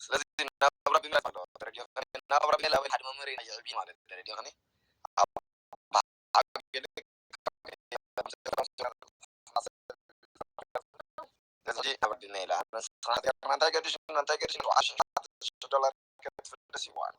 ስለዚ ናብራ ብመ ናብራ ብመላ ወይ ሓደ መምህር ኢና ይዕቢ ማለት ተረዲእኒ። ኣብ ስለዚ ኣብ ድነ ኢላ ንስኻ እንታይ ገድሽ እንታይ ገድሽ ዶላር ከትፍልስ ይዋል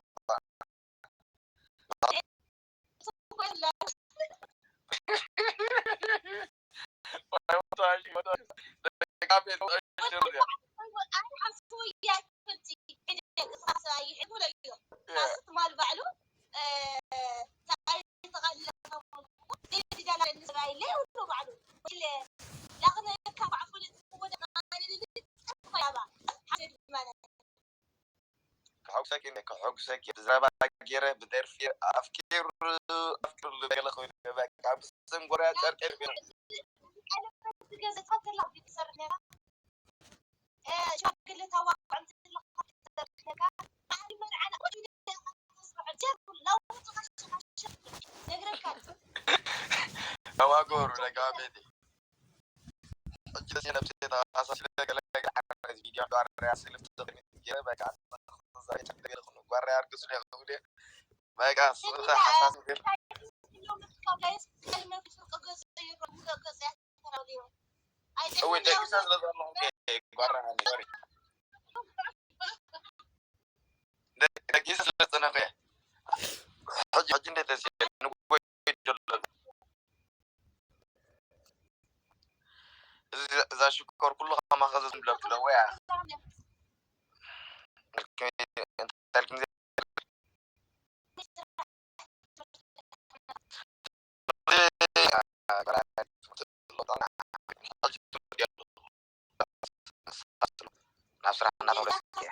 ከሐጉሰኪ ከሐጉሰኪ ብዘረባ ገይረ ብደርፊ ኣፍቂሩ ኣፍቂሩ ገለ ኮይኑ በቃ ብስም ጎርያ ጨርቂ ተዋጎሩ ደጋ ቤቲ ሕጂ ነብሰይ ተኣሳሲረ ገለ ገለ ዓይነት ቪድዮ ጓረያ ስልፍ ተጠቂመ ገይረ በቃ ዛሬ ጨምረ ገለ ኩሉ ጓረያ ኣርግሱ ደ ይኸውን ደ በቃ ስልፍ ሓሳስ ገይረ እወ ደቂሰ ስለ ዘለኹ ጓረያ ሶሪ ደቂሰ ስለ ዝጸነኹ እየ ሕጂ ሕጂ እንዴት ተስየ ንጎይ ዘሎ እዛ ሽኮር ኩሉ ከማኸ ዘዝብለኪ ለወያ ናብ ስራሕ እናተመለስኩ እየ።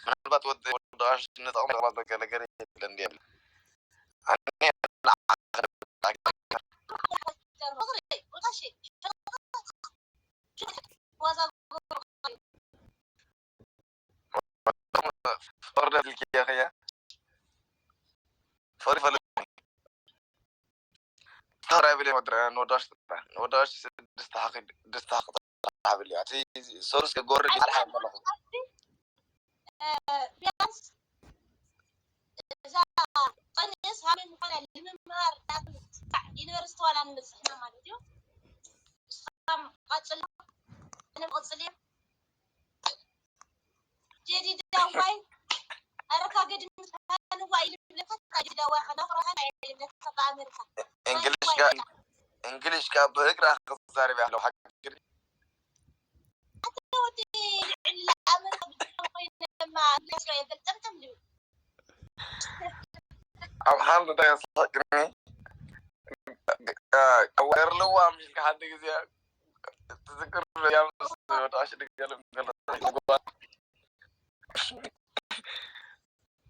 ምናልባት ወዲ ወዳሽ ንጠቕሚ ነገር የለን ፍቅር ደልኪ እያ ፍቅር ይፈልጥ ፍቅር ኣይብል ወድረ ንወዳሽ ንወዳሽ ድስታ ሓቂ ድስታ ሓቂ ጥራሕ ብል እያ እቲ ሶርስ ጎር ድስታ ሓቂ ኣለኹ ቢያንስ እዛ ጠንስ ሃበይ ምዃና ንምምሃር ዩኒቨርሲቲ ዋላ ንበፅሕና ማለት እዩ ንስኻም ቀፅሎ ኣነ ብቕፅል እየ ጀዲዳ ዋይ ኣረካ ገድሚ ተፋንዋ ኢሉ ብለካ ጀዲዳ ዋይ ከዳ ፍራሃን ኣይብለካ ብኣመሪካ እንግሊሽ ጋ እንግሊሽ ጋ ብእግራ ክዛረብ ያለው ሓቂ ኣታ ወዲ ልዕሊ ኣመሪካ ብትኾን ኮይነ ድማ እንግሊሽ ጋ የገልጠምጠም ልብል ኣብ ሓንቲ እንታይ ኣስሓቅኒ ቀዋርልዋ ምሽልካ ሓደ ግዜ ትዝክር ያምስ ወዳሽ ድገለም ገለ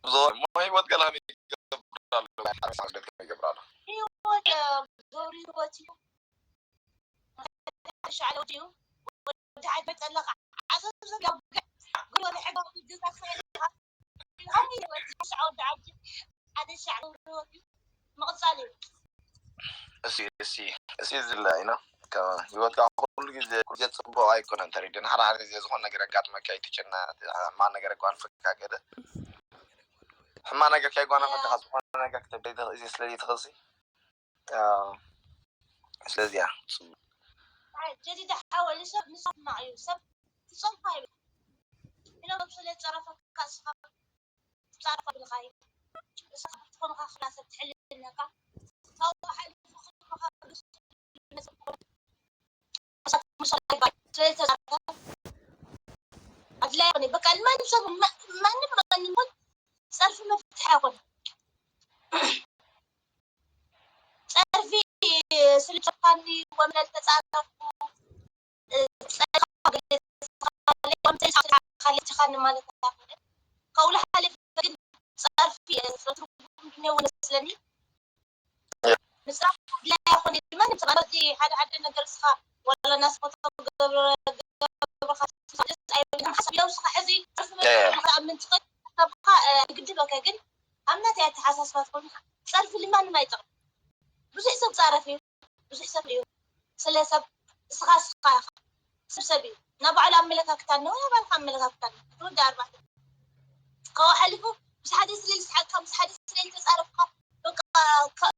ዞር ሞ ህይወት ገላሚ ይገብር ኣሎ ይገብር ኣሎ ህይወት ገብሪ ህይወት እዩ ሻዕለው ድዩ ወዲ ሓይፈ ጠለኻ ዓሰብ ዘጋብ ጉድ ወደ ሕጋዊ ግዛ ክኸይድ ኢኻ ኢልካኒ ወዲ ሻዕ ወዲ ዓዲ ሓደ ሻዕ ገብሪ ህይወት እዩ ምቕጻል እዩ እሲ እሲ እሲ ዝላ ኢና ህይወት ከዓ ኩሉ ግዜ ግዜ ፅቡቅ ኣይኮነን ተሪድን ሓደ ሓደ ግዜ ዝኾነ ነገር ኣጋጥመካ ይትጨና ሕማ ነገር ጓንፈካ ገደ ሕማ ነገር ከይጓነፈካ ዝኾነ ነገር ክትብለይ ትኽእሲ ስለዚ ትኽእሲ ስለዚያ ጀዲዳ ሓወ ንሰብ ንሰብ ማዕዩ ሰብ ትፀንፋ ይብል ኢሎም ስለ ዝፀረፈካ እስኻ ትፃረፍ ኣቢልካ እዩ። ንስኻ ክትኾንካ ክላ ሰብ ትሕልነካ ካብኡ ሓሊፉ ክብርኻ ስለዝተዛረበ ኣድላይ ኣይኮነ በቃ ንማንም ሰብ ማንም ማንም እውን ፀርፊ መፍትሒ ኣይኮነ ጸሊእካኒ ወምለል ተጻረፍኩ፣ እ፣ ጸሊእካ ገለ ጸሊእካ ገለ ጸሊእካ ማለት ኣይኮነን። ካብኡ ዝሓለፈ ግን ጸርፊ እየ ዝፈትዎ፣ ትርጉም እንድንየው ይመስለኒ። ምጽራፍ ኣድላይ ኣይኮነን። ድማ ንመን ሰብ፣ ኣብዚ ሓደ ሓደ ነገር እስኻ ዋላ እናስፈቶ ገብረ-፣ ገብረኻ ትስፋ ደስ ኣይብለካን። ሓሳብ ያው እስኻ ሕዚ ጸርፊ እ። መጽሓፍ ንኽትኣምን ትኽእል፣ ሓሳብካ፣ እ፣ ይግድበካ። ግን ኣብ ናተይ ኣተሓሳስባ ትኾንካ ጸርፊ ልማንም ኣይጠቕም። ብዙሕ ሰብ ጻረፍ እዩ። ብዙሕ ሰብ እዩ። ስለ ሰብ እስኻ እስኻ ኢኻ። ሰብ ሰብ እዩ። ናይ ባዕሉ ኣመለካክታ ኣለዎ፣ ናይ ባዕልኻ ኣመለካክታ ኣለዎ። ትወዲ ኣርባዕተ። ካብኡ ሓሊፉ ምስ ሓደ ስለ ዝሰሓቅካ፣ ምስ ሓደ ስለ ዝተጻረፍካ፣ በቃ፣ ከ-፣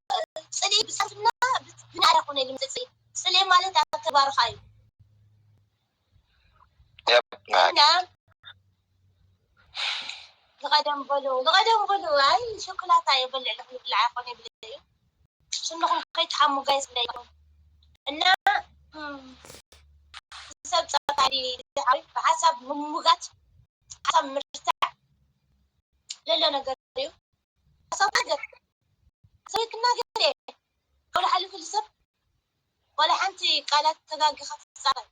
ጽልኢ ብጸርፍና ብ-፣ ብናይ ኣይኮነ ኢሉ ምጽጽኢ። ጽልኢ ማለት ኣተግባርካ እዩ። የብ፣ ናይ እና ዝቐደም በሉ፣ ዝቐደም በሉ። ኣይ፣ ሸኮላታ እየ በልዕ ኣለኹ፣ ይብላዕ ኣይኮነ ይብለ እዩ። ስንኹም ከይትሓሙ ጋይስ እንዳይኮኑ። እና፣ እም፣ ሰብ ጸርፊ ብሓሳብ ምሙጋት፣ ሓሳብ ምርታዕ ዘሎ ነገር እዩ። ሓሳብ ነገር፣ ሰብ ክናገር እየ። ካብ ሓሊፉ ሰብ ዋላ ሓንቲ ቃላት ተጋጊኻ ትጻረፍ።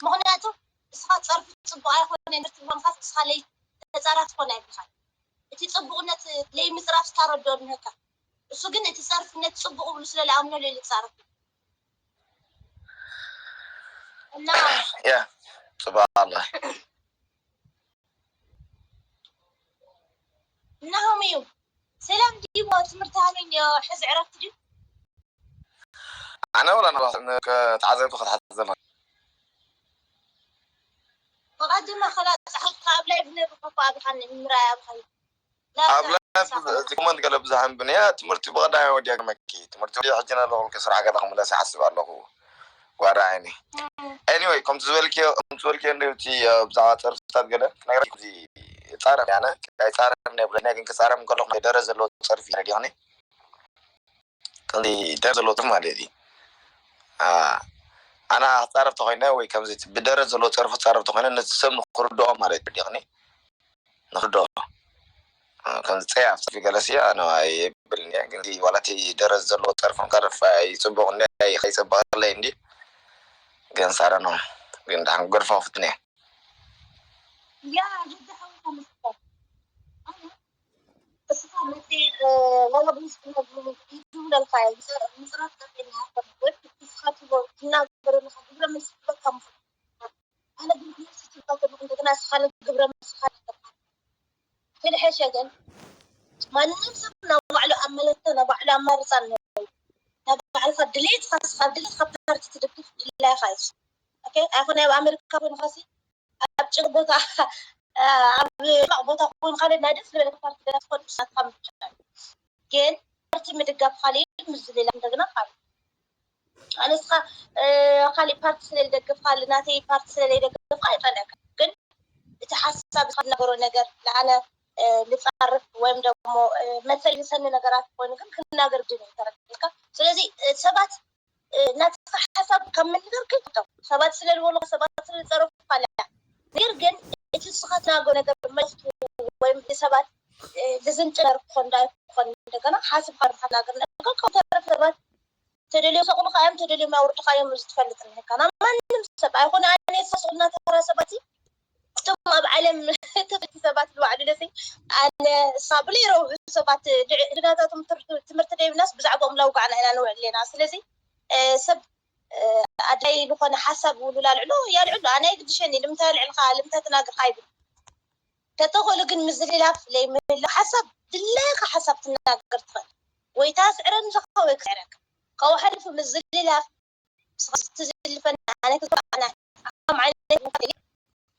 ምኽንያቱ ንስኻ ጸርፊ ጽቡቕ ኣይኮነን እንድሕር ትብሎ ምኻስ ንስኻ ለይ ተጻራፊ ትኾን ኣይብልካን። እቲ ጽቡቕነት ለይ ምጽራፍ ተረድኦ እንሀካ። እሱ ግን እቲ ጸርፊ ነቲ ጽቡቕ ብሉ ስለ ዝኣምኖ ለይ ዝጻረፍ። እና ያ ጽቡቕ ኣላ። ናሆም እዩ። ሰላም ድዩ? ትምህርቲ ሃበይ እንድዮ? ሕዚ ዕረፍቲ ድዩ? ኣነ ወላ ንባስ ንከ-፣ ተዓዘብቲ ከተሓዘብ ብቐደማ ከላ ጸሓፍካ ኣብ ላይቭ ነብርካ እኮ ኣብኻኒ ምራይ ኣብኻኒ። ኣብ ላይቭ እቲ ኮመንት ገለ ብዙሕ ኣንብን እያ። ትምህርቲ ብቐዳማይ ወዲያ ግመኪ። ትምህርቲ ወዲያ ሕጂ ናለኹ ስራሕ ገለ ክምለስ ይሓስብ ኣለኹ። ጓዳ ዓይኒ። ኤኒወይ፣ ከምቲ ዝበልክዮ፣ ከምቲ ዝበልክዮ እንድዩ እቲ፣ እ፣ ብዛዕባ ጸርፍታት ገለ ክነግረኪ፣ እዚ ይጻረፍ እየ ኣነ። ኣይጻረፍን እየ ብለኒ፣ ግን ክጻረፍ እንከለኹ ደረጃ ዘለዎ ጸርፊ ረዲእኒ። ከምዚ ደረጃ ዘለዎ ጸርፊ ማለት እዩ። አ፣ ኣና ክጻረፍ ተኾይነ ወይ ከምዚ ብደረጃ ዘለዎ ጸርፊ ክጻረፍ ተኾይነ ነቲ ሰብ ንኽርድኦ ማለት እዩ ረዲእኒ። ንኽርድኦ። አ፣ ከምዚ ጸያፍ ጸርፊ ገለሲ ኣነ የብልን እየ። ግን እዚ ዋላ እቲ ደረጃ ዘለዎ ጸርፊ ከርፍ ኣይጽቡቕ እንዲ፣ ኣይ-፣ ኣይጸበቐለይ እንዲ። ግን ሳረ ነው። ግን ደሓን ክገድፎ ክፍትን እየ። ያ፣ ጀዳ ሓወይ ተመስገን። ኣነ እስኻ መጽ-፣ እ፣ ዋላ ብምስጋና ዝብለልካ እዩ። ምጽ-፣ ምጽራፍ ጠፊእና ይኾን ወይ እስኻ ትብሎ ትናገር ኣለኻ፣ ግብረ መልሲ ትህበካ ምዃን። ኣነ ግን ግብረ መልሲ ትህበካ ከለኹ እንደገና እስኻ ግብረ መልስኻ ይህበካ። ከድሐሸ ግን ማንም ሰብ ናብ ባዕሉ ኣመለክታ፣ ናብ ባዕሉ ኣማርጻ ኣለዎ። ናብ ባዕልኻ ድሌትካ፣ እስኻ ድሌትካ ፓርቲ ትድግፍ ድላይኻ እዩ። ኦኬ? ኣይኮነ ኣብ ኣሜሪካ ኮይንካ ሲ ኣብ ጭንቅ ቦታ፣ ኣብ ሕማቕ ቦታ ኮይንካ ናይ ደስ ዝበለካ ፓርቲ ገለ ትኾን ንስኻ ትኻ ምርጫ እዩ። ግን ፓርቲ ምድጋፍ ካሊእ ምዝልላፍ እንደገና ካሊእ። ኣነ ንስኻ፣ እ፣ ካሊእ ፓርቲ ስለ ዝደግፍ፣ ካሊእ ናተይ ፓርቲ ስለ ዘይደግፍ ኣይጸልአካ። ግን እቲ ሓሳብ ዝናገሮ ነገር ንኣነ፣ እ፣ ልጻርፍ ወይም ደግሞ፣ እ፣ መሰል ዝሰኒ ነገራት ኮይኑ ግን ክናገር ድን እዩ ተረዲእካ። ስለዚ፣ እ፣ ሰባት፣ እ፣ ናትካ ሓሳብ ካብ ምንጋር ከይትቆጠብ። ሰባት ስለ ዝበሉኻ፣ ሰባት ስለ ዝጸረፉኻ ኣላ። ነገር ግን እቲ ንስኻ ትናገሮ ነገር መልእኽቱ ወይም ንሰባት፣ እ፣ ዝዝንጥር ክኾን እንዳይኮን እንደገና ሓስብካ ድኻ ትናገር። ነገር ካብ ተረፍ ሰባት ተደልዮም ሰቕሉኻ እዮም፣ ተደልዮም ኣውርድኻ እዮም። እዚ ትፈልጥ እንሄካ። ናብ ማንም ሰብ ኣይኮነ ኣነ ዝሰስቑልና ተራ ሰባት፣ እቶም ኣብ ዓለም ተፈቲ ሰባት ንባዕሉ ነሲ ኣነ ሳብሊ ረውሑ ሰባት ድዕ-፣ ድናታቶም ትምህርቲ፣ ትምህርቲ ደይብናስ ብዛዕባኦም ላውጋዕና ኢና ንውዕል ኣለና። ስለዚ፣ እ፣ ሰብ፣ እ፣ ኣድላይ ዝኾነ ሓሳብ ውሉል ኣልዕሎ ያልዕሎ። ኣነ ኣይግድሸኒ ልምንታይ ኣልዕልካ፣ ልምንታይ ተናግርካ ኣይብል። ተተኾሉ ግን ምዝልላፍ ለይምህላው ሓሳብ ድላይካ ሓሳብ ትናገር ትኽእል። ወይ ታስዕረኒ ኢኻ ወይ ክስዕረካ። ካብኡ ሓሊፉ ምዝልላፍ ንስኻ ትዝልፈኒ ኣነ ክዝልፈካ ኣነ ከም ዓይነት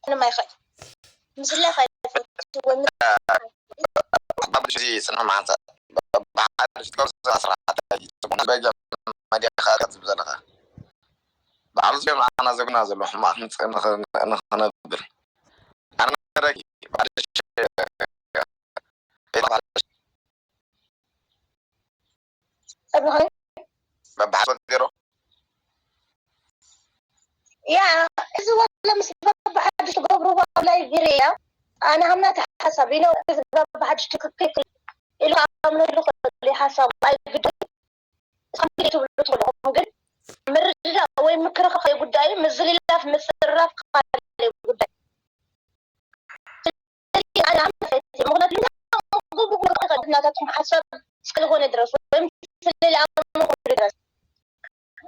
ምንም ኣይኽእል። ምዝላፍ ኣይፈቱ ወይ ምስ- ኣብዚ ጽንሑ መዓልታ ብሓድሽ ትገብር ስራሕቲ እዩ። ጽቡቕ በጃ መድያ ከኣ ክትብል ዘለኻ። ባዕሉ ስለ ንዓና ዘጉና ዘሎ ሕማቕ ንጽ-፣ ንኽ-፣ ንኽነብል። ኣነ መረኪ ብሓድሽ ሰብኻ በብሓሶት ገይሮ ያ፣ እዚ ወላ ምስ በብሓድሽ ትገብርዎ ኣብ ላይቭ ይርያ። ኣነ ሃምና እቲ ሓሳብ ኢኖ፣ እዚ በብሓድሽ ትክክል ኢሉ ኣምነሉ ክእል ሓሳብ ኣይግድን። እስኹም ግን ትብሉ ትኽእሉ ኢኹም፣ ግን ወይ ምክርኻር ጉዳይ፣ ምዝልላፍ ምጽርራፍ ካልእ ጉዳይ። ስለዚ ኣነ ኣብ መሰረቱ፣ ምኽንያቱ እናታትኩም ሓሳብ እስከ ዝኾነ ድረስ ወይም ስለለ ኣምልኾ ድረስ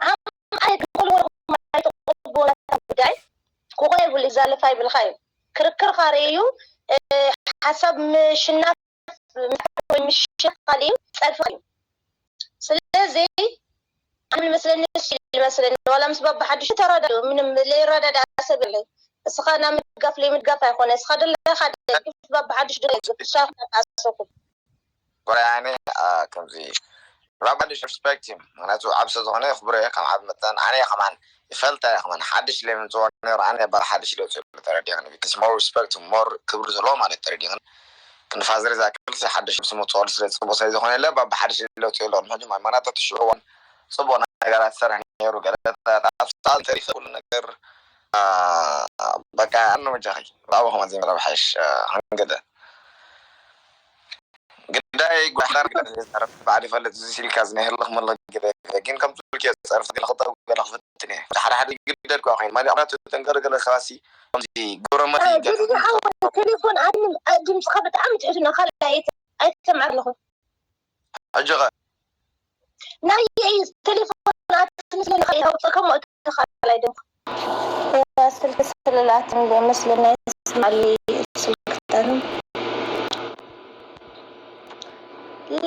ኣም ኣይ ክልወልኩም ኣይተቕብዎ ጉዳይ ክኾነ ይብሉ ይዛለፍ ኣይብልካ እዩ። ክርክር ካርእ እዩ። እ፣ ሓሳብ ምሽናፍ ወይ ምሽናፍ ካልእ እዩ፣ ጸርፊ ካልእ እዩ። ስለዚ ኣነ ዝመስለኒ እሱ ይመስለኒ፣ ዋላ ምስ ባባ ሓድሽ ተረዳድኡ፣ ምንም ለይረዳዳእ ሰብ የለን። እስኻ ናብ ምድጋፍ ለይምድጋፍ ኣይኮነ፣ እስኻ ደለኻ ደግፍ፣ ባባ ሓድሽ ደለ ግፍ፣ ሻፍ ተቃሰኩም። ቆይ ኣነ አ፣ ከምዚ ባባ ሓድሽ ሪስፔክት እዩ። ምክንያቱ ዓብ ስለ ዝኾነ የኽብሮ እየ ከም ዓብ መጠን ኣነ ከማን ይፈልጣ እየ ከማን ሓድሽ ለምፅኦ ነሩ ኣነ ባባ ሓድሽ ለውፅኡ ተረዲእኒ because more respect more ክብሪ ዘለዎ ማለት ተረዲእኒ ክንፋዘር ዝኣክል ሓድሽ ምስ መፅኦ ስለ ፅቡቅ ስለ ዝኾነ የለ ባባ ሓድሽ ለውፅኡ ኣሎ ቅድሚ ሕጂ ማይማናቶ ትሽዕዋን ፅቡቅ ነገራት ዝሰርሕ ነይሩ ገለታት ኣብሳል ተሪፈ ኩሉ ነገር አ፣ በቃ ኣነ መጃኺ ብኣቦ ከማን ዘይመረብ ሓሽ ክንገደ ግዳይ ጓሕዳር ግዳ ዘረፍ ባዕዲ ፈልጥ እዚ ሲልካ ዝናይ ህልኽ ምልኽ ግደ ግን ከም ትብልክ ጸርፍ ግን ክጠው ገለ ክፍትን እየ ሓደ ሓደ ግደድ ኳ ኮይኑ ማሊ ኣራት ተንገር ገለ ከባሲ ከምዚ ጎረመቲ ቴሌፎን ኣድም ድምፅኻ ብጣዕሚ ትሕትና ካልእ ኣይተምዓር ኣለኹ ሕጂ ኸ ናይ ቴሌፎን ኣትምስለኒ ከይተውፅእ ከም ካልኣይ ድምፂ ስልክ ስለላት እንደ መስለና ይስማሊ ስልክታን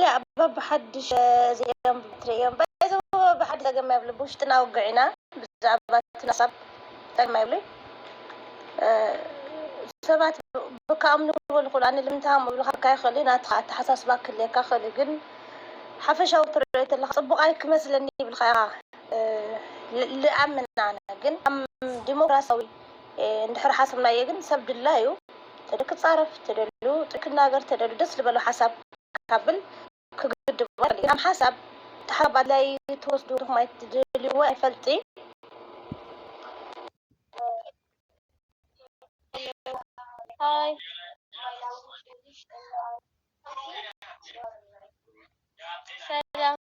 لا በብሓድሽ እዚኦም ትርእዮም ባይዘው በብሓድሽ ዘገም ያብሉ ብውሽጥና ውግዕ ኢና ብዛዕባ እቲ ሓሳብ ጠቅማ ይብሉ ሰባት ብከኣምኑ ክብሉ ይኽእሉ ኣነ ልምንታይ ከምኡ ይብልካ ይኽእል እዩ ናትኻ ኣተሓሳስባ ክህልየካ ይኽእል እዩ ግን ሓፈሻዊ ትርእዮ ተለካ ፅቡቅ ኣይክመስለኒ ይብልካ ኢኻ ልኣምን ኣነ ግን ዲሞክራሲያዊ እንድሕር ሓስብናዮ ግን ሰብ ድላዩ ተደ ክፃረፍ ተደልዩ ክናገር ተደልዩ ደስ ዝበሎ ሓሳብ ካብል ክግድቦ ከም ሓሳብ ተሓብ ኣድላይ ትወስዱ ድኹም ኣይትደልይዎ ኣይፈልጢ Hi. ሰላም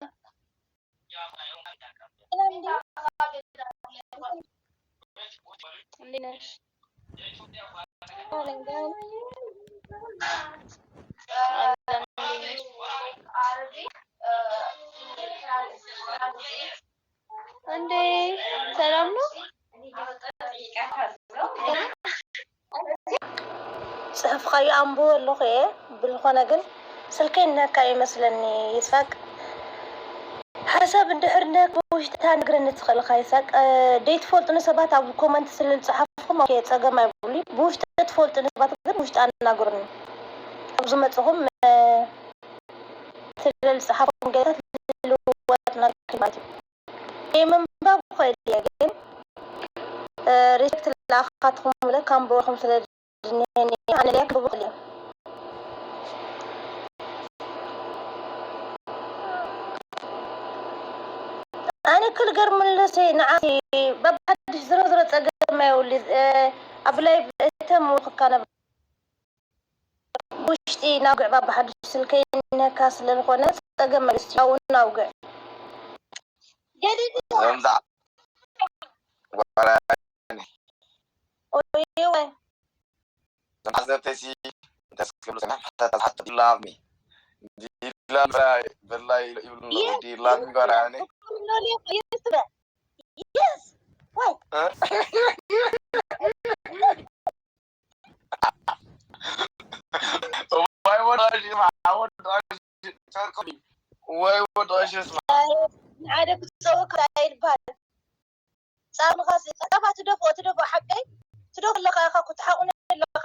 እንዴት ነሽ? እንዴ ሰላም ነው? ጽሑፍኻዮ ኣንብቦ ኣለኹ እየ ብዝኾነ ግን ስልከይ ነካ ይመስለኒ ይሳቅ ሓሳብ እንድሕር ነክ ውሽጥታ ነግረኒ ትኽእልኻ ይሳቅ ደይትፈልጡኒ ሰባት ኣብ ኮመንት ስለ ዝጸሓፍኩም ኦኬ ጸገም ኣይብሉ ብውሽጢ ትፈልጡኒ ሰባት ግን ውሽጢ ኣናግሩኒ ኣብ ዝመጽኹም ስለ ዝጸሓፍኩም ገታት ልልወጥ ነገር ማለት እዩ ምንባብ ኸይድ እየ ግን ሪስፔክት ለኣኻትኩም ለ ካምቦኹም ስለ ዝድንየኒ ኣነ ለያ ክብቡ ክእል ኣነ ክል ገርምልሲ ንዓሲ በብሓድሽ ዝረዝረ ፀገም የውሊ ኣብ ላይ እተም ክካነብ ውሽጢ ናብ ግዕባብ ሓድሽ ስልከይ ነካ ስለዝኾነ ጸገም መልስ ያው ናውግዕ ዘምዛ ወራኒ ኦይወ ዘምዛ ዘተሲ ተስክሉ ሰና ተታዝሓት ዲላሚ ዲላሚ በላይ ይብሉ ዲላሚ ወራኒ Yes. Why? Why would I do my I would I Why would I just ሓደ ክፀወ ክዳ ይልባል ፃምኻ ጠፋ ትደፎ ትደፎ ሓቀይ ትደፎ ኣለኻ ኢኻ ክትሓቑነ ኣለኻ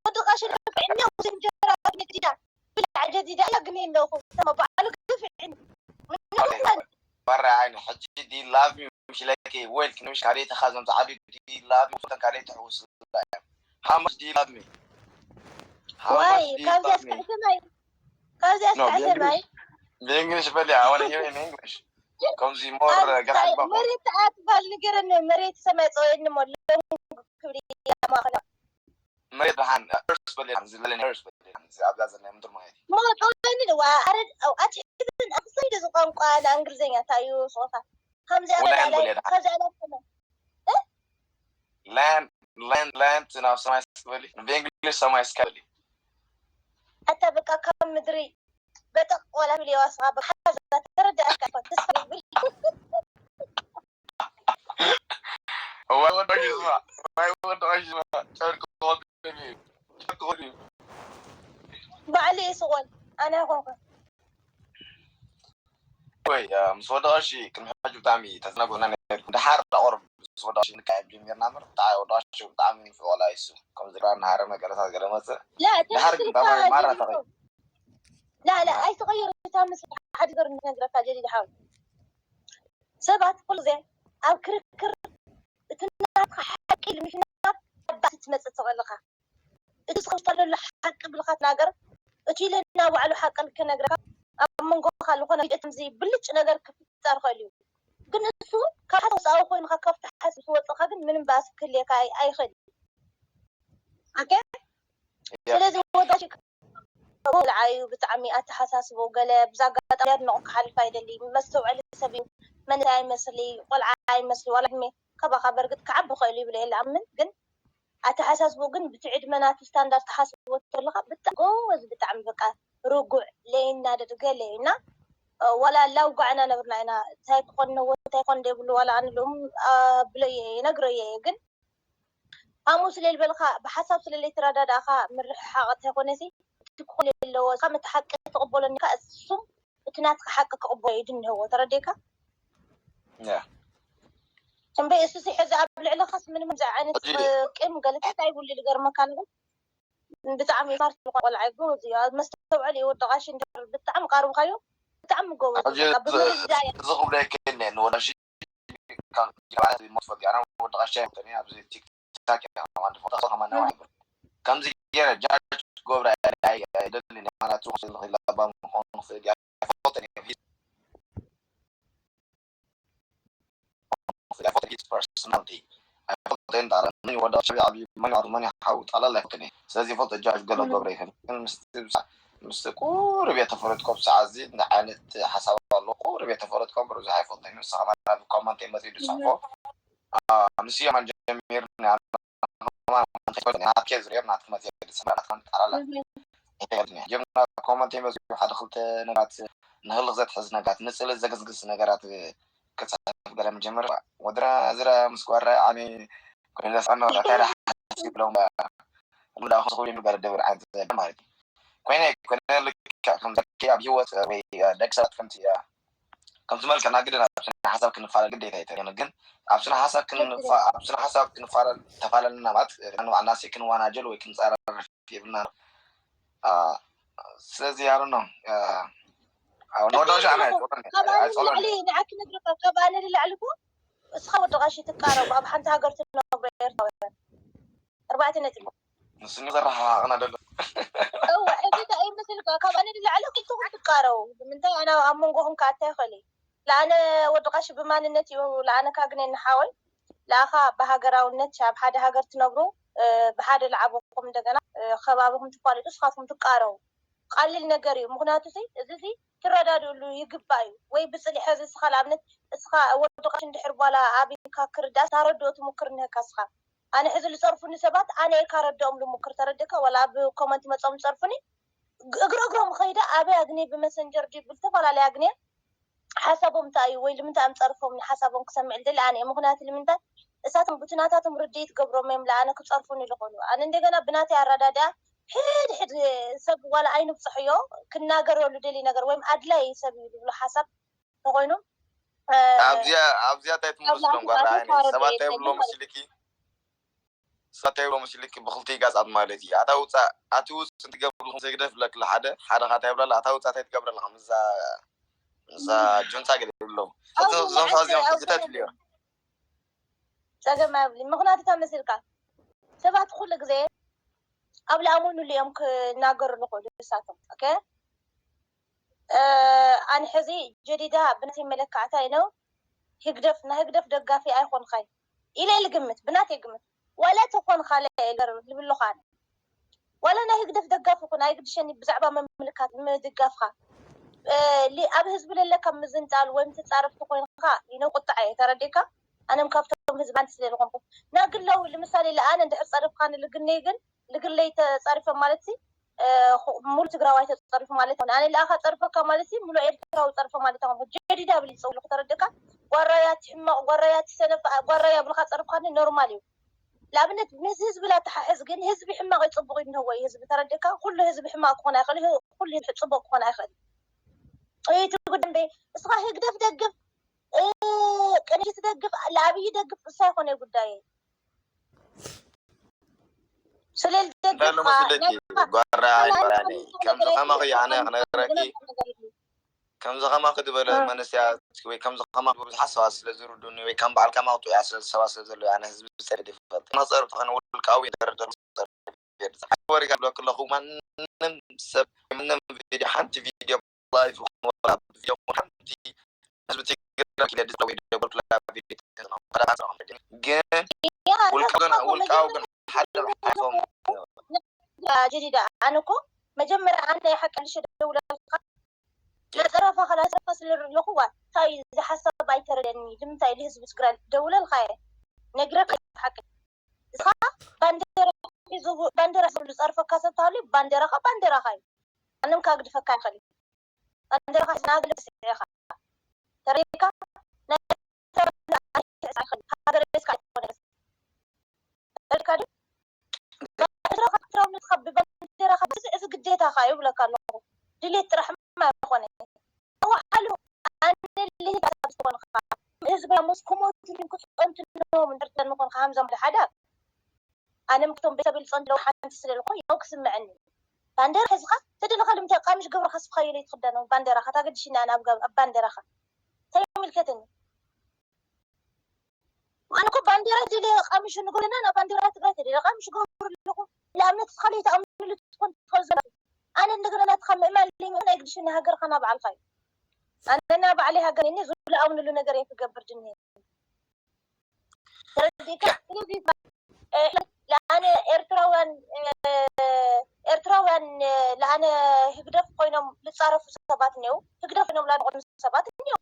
ወዲ ቃሸ ንፍዕኛ ውስን ጀራ ግዲዳ ብላዕ ጀዲዳ እያ ግን የለኹ ተመባዕሉ ግፍዕን ወረ ዓይነ ሕጂ ዲ ላቭ ዩ ምሽ ለከ ወልክ ንምሽ ካሌ ተኻዞም ዝዓዱ ዲ ላቭ ዩ ፎተን ካሌ ትሕውስ እያ how much do you love me how ዋይ much do you ካብዚ love me ኣስካሕተማይ ካብዚ No, ኣስካሕተማይ ብእንግሊሽ በል I want to hear in English ከምዚ more ገርሓ መሬት ኣትባል ንገረኒ መሬት ሰማይ ፀወየኒ ሞ ክብሪ ማእኸል መሬት ብሓን እርስ በል ዝለለ እርስ በል ኣብዚ ኣብዛ ዘለና ምድር ማለት እዩ ሞ ፀወየኒ ዋ ኣረድ ኣትሕዝን ኣክሰይደ ዝቋንቋ ንእንግሊዝኛ ታዩ ፆታ ከምዚኣ ወላ በላ እንበል ላይ የድሓ ከምዚኣ በላ ላን ላን ላን ናብ ሰማይ እስኪ በሊ ብእንግሊሽ ሰማይ እስኪ በሊ ኣታ በቃ ካብ ምድሪ በጠቕ ወላ ብልዮ ኣስኻ በቃ ሓዛ ተረዳእካ እኮ ተስፋ ይብል እዋይ ወደቀሽ ዝማ እዋይ ወደቀሽ ዝማ ጨርቂ ቆቢሉ ጨርቂ ቆቢሉ ባዕሉ ይስቆል ኣነ ኣይኮንኩን ወይ ምስ ወደቀሽ ቅድሚ ሕጂ ብጣዕሚ ተዝነግሩና ነርኩም። ደሓር ዳቆር ምስ ወደቀሽ ንካየድ ጀሚርና ምር ብጣዕሚ ወደቀሽ ብጣዕሚ ንፍቆላ ይሱ ከም ዝግራ ናሃረ መገለታት ገለ መጽእ ላ ደሓር ግን ተመስልካ ብኣማርኛ ማራ ተኸይ ጀሚርኩም ላ ላ ኣይትቐይር እታ ምስ ሓደ ነገር ነግረካ ጀዲድ ሓው ሰባት ኩሉ ግዜ ኣብ ክርክር እቲ ናትካ ሓቂ ንምሽናፍ ኣባሲ ትመጽእ ትኽእልኻ እቲ ዝኸውስታ ዘሎ ሓቂ ብልካ ትናገር እቲ ኢለ ናብ ባዕሉ ሓቂ ክነግረካ ኣብ መንጎካ ዝኾነ ቪድዮ ከምዚ ብልጭ ነገር ክፍጠር ክእል እዩ ግን እሱ ካብ ሓሳብ ወፃኢ ኮይንካ ካብ ተሓስብ ዝወፅእካ ግን ምንም ባእሲ ክህልየካ ኣይ- ኣይኽእል ኦኬ ስለዚ ወዳሽ ቆልዓዩ ብጣዕሚ ኣተሓሳስቦ ገለ ብዛ ኣጋጣሚ ኣድንቑ ክሓልፍ ኣይደሊ መስተውዐሊ ሰብ እዩ መንእሰይ ኣይመስሊ ቆልዓ ኣይመስሊ ዋላ ዕድሜ ካባኻ በርግጥ ክዓቢ ክእል ይብል እየ ዝኣምን ግን ኣተሓሳስቦ ግን ብቲ ዕድመ ናቱ ስታንዳርድ ተሓስቦ ተለካ ብጣዕሚ ጎበዝ ብጣዕሚ በቃ ርጉዕ ለይናደድ ገለ እዩ እና ዋላ ላውጋዕና ነብርና ኢና እንታይ ክኾን ነዎ እንታይ ክኾን ዘይብሉ ዋላ ኣንልኡም ብለየ ነግረየ እየ ግን ኣሙ ስለልበልካ ብሓሳብ ስለለይተረዳዳእካ ምርሕሓቕ እንተይኮነሲ እቲ ክኾን ኣለዎ ካብ እቲ ሓቂ ተቕበሎኒ ካ እሱም እቲ ናትካ ሓቂ ክቕበሎ እዩ ድንህዎ ተረዲእካ ያ እምበይ እሱ ሲ ሕዚ ኣብ ልዕለኻስ ምንም ከምዚ ዓይነት ሕጂ ቂም ገለታት ኣይብሉ ዝገርመካ ነገር ብጣዕሚ ስማርት ዝኾነ ቆልዓ እዩ ጎበዝ እዩ ኣብ መስተውዐሊ እዩ ወዲ ቃሺ እንድሕር ብጣዕሚ ቃርብካዮ ብጣዕሚ ጎበዝ እዩ ሕጂ በቃ ብመረጃ እየ እዚ ክብሎ ይክእል እየ ንወዳሽ ካብ ጀባዕት ሞት ፈጊ ኣና ወዲ ቃሻ ይፈልጠኒ ኣብዚ ቲክታክ እያ ከማን ትፈልጣ ከማን ነዋ ይብል ከምዚ ገይረ ጃጅ ክገብራ ኣይደልን ማለት ክኽእል ይኽእል ኣባ ምኾኑ ክኽእል እያ ኣይፈልጠን እየ ፊት ኣይፈልጠን ፊት ፐርሶናሊቲ ኣይፈልጠን ጣራ ምን ወዳ ሸቢ ዓብዩ መን ዓዱ መን ሓው ጣላ ኣይፈልጠን እየ ስለዚ ይፈልጠ ጃጅ ገለ ክገብረ ይኽእል ግን ምስቲ ምስቲ ቁሩብ እየ ተፈለጥኮ ብሰዓት እዚ እንታይ ዓይነት ሓሳብ ኣሎ ቁሩብ እየ ተፈለጥኮ ብዙሕ ኣይፈልጠን ንስኻ ማለት ኮመንት መፂኡ ዝፅሕፎ ምስ የማን ጀሚርና ናትከ ዝሪኦ ናትክ መፂኡ ዝፅሕፍ ናትካ ንጣራላ ጀምና ኮመንት መፂኡ ሓደ ክልተ ነገራት ንህልኽ ዘትሕዝ ነገራት ንፅልእ ዘግዝግዝ ነገራት ክፅሕፍ ገለ ምጀምር ወድራ ዝራ ምስ ጓራ ዓሚ ኮይነ ዘስዕኖ ታይ ሓሲብ ብሎም ልምዳ ክስኹ ይንገር ደብር ዓይነት ዘለ ማለት እዩ ኮይነ ኮይነ ልክዕ ከም ዘኪ ኣብ ህይወት ወይ ደቂ ሰባት ከምቲ ከምቲ መልክዕና ግድን ኣብ ስነ ሓሳብ ክንፋለል ግዴታ እዩ ግን ኣብ ስነ ሓሳብ ክንፋ- ኣብ ስነ ሓሳብ ክንፋለል ተፋለልና ማለት ንባዕልና ሲ ክንዋናጀል ወይ ክንፀራረፍ የብልና ስለዚ ያሉ ነው ንወዳሽ ኣና ካብ ኣነ ንላዕሊ ንዓኪ ነግረካ ካብ ኣነ ንላዕሊ እኮ እስኻ ወዲ ቃሺ ትቃረቡ ኣብ ሓንቲ ሃገር ትነብሩ ኤርትራውያን ኣርባዕተ ነጥቢ ንስኒ ዘረሓሓቕና ደሎ እወ ሕዚ እንታይ እዩ ምስልካ ካብ ኣነ ንላዕሊ ክልተኹም ትቃረቡ ንምንታይ ኣነ ኣብ መንጎኹም ከኣታ ይኽእል እዩ ለኣነ ወዲ ቃሺ ብማንነት እዩ ለኣነ ካግነ ንሓወይ ለኣኻ ብሃገራውነት ኣብ ሓደ ሃገር ትነብሩ ብሓደ ለዓበኹም እንደገና ከባቢኹም ትፋለጡ እስኻትኩም ትቃረቡ ቀሊል ነገር እዩ። ምኽንያቱ እዚ እዚ ትረዳድእሉ ይግባእ እዩ። ወይ ብፅሊ ሕዚ እስኻ ንኣብነት እስኻ ወዲ ቐሽ እንድሕር ጓላ ኣብካ ክርዳእ ሳረድኦ ትሙክር እኒሀካ እስኻ ኣነ ሕዚ ዝፀርፉኒ ሰባት ኣነ እየ ካረድኦም ልሙክር ተረድእካ ዋላ ኣብ ኮመንት መፆም ዝፀርፉኒ እግሪ እግሮም ኸይደ ኣበይ ኣግኒ ብመሰንጀር ድዩ ብዝተፈላለየ ኣግኒ ሓሳቦም እንታይ እዩ ወይ ልምንታይ እዮም ፀርፎም ሓሳቦም ክሰምዕ ልደሊ ኣነ እየ ምኽንያቱ ልምንታይ እሳቶም ብቲ ናታቶም ርድኢት ገብሮም እዮም ለኣነ ክፀርፉኒ ልኾኑ ኣነ እንደገና ብናተይ ኣረዳድኣ ሕድ ሕድ ሰብ ዋላ ኣይንብፅሕዮ ክናገረሉ ደሊ ነገር ወይም ኣድላይ ሰብ እዩ ዝብሎ ሓሳብ ተኾይኑ ኣብዚኣ ኣብዚኣ እንታይ ትምልስሎም ጓዳ ዓይነት ሰባት እንታይ ብሎ ምስልኪ ሳታይ ብሎ ምስልኪ ብክልቲ ጋጻት ማለት እዩ ኣታ ውፃእ ኣቲ ውፅ እንትገብርልኩም ዘይግደፍ ብለክላ ሓደ ሓደ ካታ ይብላላ ኣታ ውፃእ እንታይ ትገብረላ ከምዛ እዛ ጁንታ ገለ ይብሎም እዞም ሰብዚኦም ሕዝታት ይብልዮ ፀገም ኣይብሊ ምክንያቱ ተመስልካ ሰባት ኩሉ ግዜ ኣብ ለኣመኑሉ እዮም ክናገሩ ዝኽእሉ ንሳቶም ኦኬ ኣነ ሕዚ ጀዲዳ ብናተይ መለካዕታ ኢነ ህግደፍ ናይ ህግደፍ ደጋፊ ኣይኾንካይ ኢለ ልግምት ብናተይ ግምት ዋላ ተኾንካ ልብልኻ ኣነ ዋላ ናይ ህግደፍ ደጋፊ ኩን ኣይግድሸኒ ብዛዕባ ምምልካት ምድጋፍካ ኣብ ህዝቢ ለለ ካብ ምዝንጣል ወይም ትጻረፍ ተኮይንካ ይነቁጣዕ እየ ተረዲካ ኣነም ካብቶም ህዝቢ ኣንቲ ስለ ዝኾንኩ ናግለው ንምሳሌ ለኣነ እንድሕር ጸርፍካኒ ልግነይ ግን ልግለይ ተጸሪፈ ማለት ሙሉ ትግራዋይ ተጸሪፉ ማለት ሆነ ኣነ ለኣኻ ጸርፈካ ማለት ሙሉ ኤርትራዊ ጸርፈ ማለት ሆነ ጀዲዳ ብል ይጸውልኩ ተረድካ ጓራያት ሕማቕ ጓራያት ሰነፍ ጓራያ ብልካ ጸርፍካኒ ኖርማል እዩ ለኣብነት ምስ ህዝቢ ላተሓሕዝ ግን ህዝቢ ሕማቕ እዩ ፅቡቕ ይንህዎ እዩ ህዝቢ ተረድእካ ኩሉ ህዝቢ ሕማቕ ክኾን ኣይኽእል ኩሉ ህዝቢ ፅቡቕ ክኾን ኣይኽእል እዩ እቲ ጉዳይ እንበይ እስኻ ህግደፍ ደግፍ ቅንጅት ደግፍ ለኣብይ ደግፍ እሳ ይኾነ ጉዳይ ስለዚ እንታይ ደገፍካ ኣለመስለኪ ጓራይ ጓራይ ከምዚ ከማኺ ኣነ ክነግረኪ ከምዚ ከማኺ ዝበለ መንእሰያት ወይ ከምዚ ከማኺ ዝበሉ ብዙሓት ሰባት ስለ ዝርዱኒ ወይ ከም በዓል ከማኺ ጥዑያት ስለ ሰባት ስለ ዘለዉ ኣነ ህዝቢ ዝጸርፍ ይፈልጥ መጸርፍ ተኾነ ውልቃዊ ደረጃ ወሪጋ ዝብለኩ ኣለኹ ማንም ሰብ ማንም ቪድዮ ሓንቲ ቪድዮ ላይፍ ቪድዮ ሓንቲ ህዝቢ ትግራይ ክገድስ ወይ ደበልኩላ ቪድዮ ግን ውልቃዊ ግን ውልቃዊ ግን ሓደ ሓፎም ጀዲዳ ኣነ እኮ መጀመርያ ኣነ ሓቂ ልሸ ደውለልካ ለፀረፋ ከላፀረፋ ስለርለኹዋ እንታይ እዚ ሓሳብ ኣይተረደኒ ንምንታይ ልህዝቢ ትግራይ ደውለልካ እየ ነግረካ ሓቂ እስኻ ባንዴራ ሒዙ ባንዴራ ዝብሉ ዝፀርፈካ ሰብ ተሃልዩ ባንዴራኻ ባንዴራኻ እዩ ማንም ካግድፈካ ይኽእል እዩ ባንዴራኻ ሒዝና ገለ ስዒኻ ተረዲእካ ናይ ሃገር ቤትካ ኣይኮነ ተረዲእካ ድዩ ባንዴራኻ ብባንዴራኻ እዚ እዚ ግዴታኻ እዩ ብለካ ኣለኹ ድሌት ጥራሕ ኣይኮነ ተዋሓሉ ኣነ ልሂድ ኣሳብ ዝኾንካ ህዝቢ ሞስ ክሞቱ ክፀንቱ ኣለዎም እንድርተ ንኾንካ ሃምዞም ሓደ ኣነ ምክቶም ቤተሰብ ልፀንት ለው ሓንቲ ስለ ልኾ ያው ክስምዐኒ ባንዴራ ሒዝኻ ተደለኻ ልምታይ ቃምሽ ገብርኻ ስብኻ የለ ትኽደኖ ባንዴራኻ ታገድሽና ኣነ ኣብ ባንዴራኻ እንታይ ይምልከተኒ ኣነ እኮ ባንዴራ ጀለ ቃምሽ ንጎለና ናብ ባንዴራ ትግራይ ተደለ ቃምሽ ገብሩ ኣለኹ ንኣብነት እስኻ ለይተኣምንሉ ትኾን ትኸል ዘላ ኣነ እንደገና ናትኻ ምእማን ለይምእማን ኣይግድሽኒ ሃገርኻ ናብ ባዕልኻ እዩ ኣነ ናብ ባዕለይ ሃገር እኒ ዝለኣምንሉ ነገር እየ ክገብር ድኒ ተረዲእካ ስለዚ ለኣነ ኤርትራውያን ኤርትራውያን ለኣነ ህግደፍ ኮይኖም ዝፃረፉ ሰባት እኒው ህግደፍ ኮይኖም ላድቆኑ ሰባት እኒው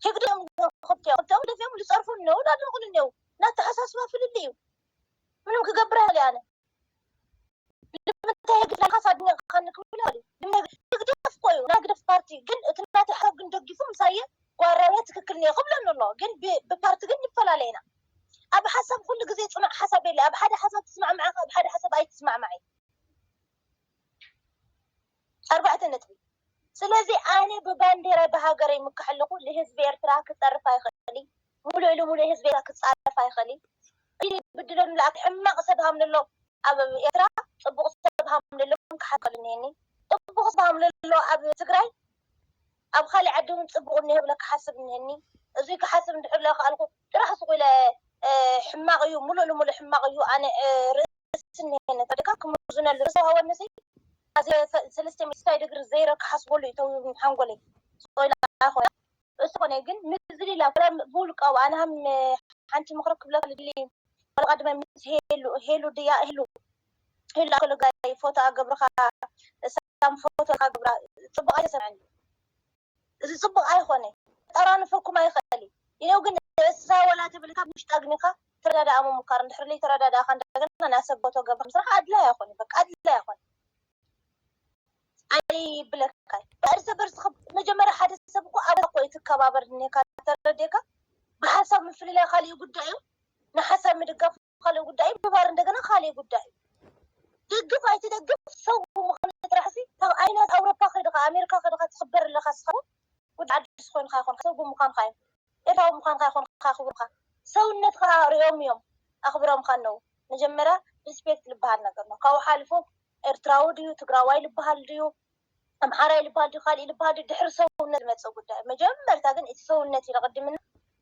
ህግደም ክልቲኦም ክልቲኦም ደፊኦም ዝፀርፉ እኒው ላድንቁን እኒው ናተሓሳስባ ፍልል እዩ ምንም ክገብር ያለ ኣነ ንምንታይ ህግደፍ ላልካ ሳድኛ ካኒ ክብል ያለ ህግደፍ እኮ እዩ ናይ ህግደፍ ፓርቲ ግን እቲ ናተይ ሓሳብ ግን ደጊፉ ምሳየ ጓራየ ትክክል ነየ ክብለኒ ኣሎ ግን ብፓርቲ ግን ንፈላለ ኢና ኣብ ሓሳብ ኩሉ ግዜ ፅኑዕ ሓሳብ የለ ኣብ ሓደ ሓሳብ ትስማዕማዕካ ኣብ ሓደ ሓሳብ ኣይትስማዕማዕ ኣርባዕተ ነጥቢ ስለዚ ኣነ ብባንዴራ ብሃገረይ ምካሕ ኣለኹ ንህዝቢ ኤርትራ ክፀርፍ ኣይኽእል ሙሉእ ልሙሉእ ህዝቢ ኤርትራ ክፃረፍ ኣይኽእል እዩ ብድሎም ለኣክ ሕማቕ ሰብ ሃምንሎ ኣብ ኤርትራ ፅቡቕ ሰብ ሃምንሎ ክሓከል እኒሀኒ ፅቡቕ ሰብ ሃምንሎ ኣብ ትግራይ ኣብ ካልእ ዓዲ እውን ፅቡቕ እኒሀ ብለ ክሓስብ እኒሀኒ እዙይ ክሓስብ እንድሕር ለክኣልኩ ጥራሕ ስቁ ኢለ ሕማቕ እዩ ሙሉእ ልሙሉእ ሕማቕ እዩ ኣነ ርእሲ እኒሀኒ ተደካ ክምዝነሉ ርእሲ ሃወነሰይ ሰለስተ ሚስታይ ድግሪ ዘይረ ክሓስበሉ እዩ ተው ሓንጎለይ ስቆ ኢለ ኣይኮነ እሱ ኮነ ግን ምዝልላ ብውልቃዊ ኣነ ሃም ሓንቲ ምኽሪ ክብለካ ልድሊ ወላ ድማ ምስ ሄሉ ሄሉ ድያ ሄሉ ሄሉ ኣከለጋይ ፎቶ ኣገብርካ ሳም ፎቶ ኣገብራ ጽቡቅ ኣይተሰምዐኒ እዚ ጽቡቅ ኣይኮነ ጠራንፈኩም ኣይኽእል ኢለው ግን እሳ ወላ ትብል ካብ ውሽጢ ኣግኒካ ተረዳዳኣ ምሙካር እንድሕር ለይ ተረዳዳእካ እንደገና ናሰብ ፎቶ ገብርካ ምስራሕ ኣድላይ ኣይኮነ በቃ ኣድላይ ኣይኮነ ኣይብለካይ። ብእርሰ በርስ መጀመርያ ሓደ ሰብ እኮ ኣብ እኮ እዩ ትከባበር እኒካ ተረዴካ ብሓሳብ ምፍልላይ ካሊእ ጉዳይ እዩ ንሓሳብ ምድጋፍ ካሊእ ጉዳይ እዩ ምባር እንደገና ካሊእ ጉዳይ እዩ። ደግፍ ኣይትደግፍ ሰው ብምዃኑ ጥራሕ ሲ ካብ ኣይነት ኣውሮፓ ከድኻ ኣሜሪካ ከድኻ ትኽበር ኣለኻ ስኻ ጉድ ዓዲ ዝኾንካ ይኾን ሰው ብምዃንካ እዩ ኤርትራዊ ምዃንካ ይኾን ካኽብሩካ ሰውነትካ ሪኦም እዮም ኣኽብሮምካ ኣለው መጀመርያ ሪስፔክት ዝበሃል ነገር ነው ካብኡ ሓሊፉ ኤርትራዊ ድዩ ትግራዋይ ዝበሃል ድዩ ኣምሓራይ ዝበሃል ድዩ ካሊእ ዝበሃል ድዩ ድሕሪ ሰውነት ዝመፅእ ጉዳይ መጀመርታ ግን እቲ ሰውነት እዩ ዘቐድምና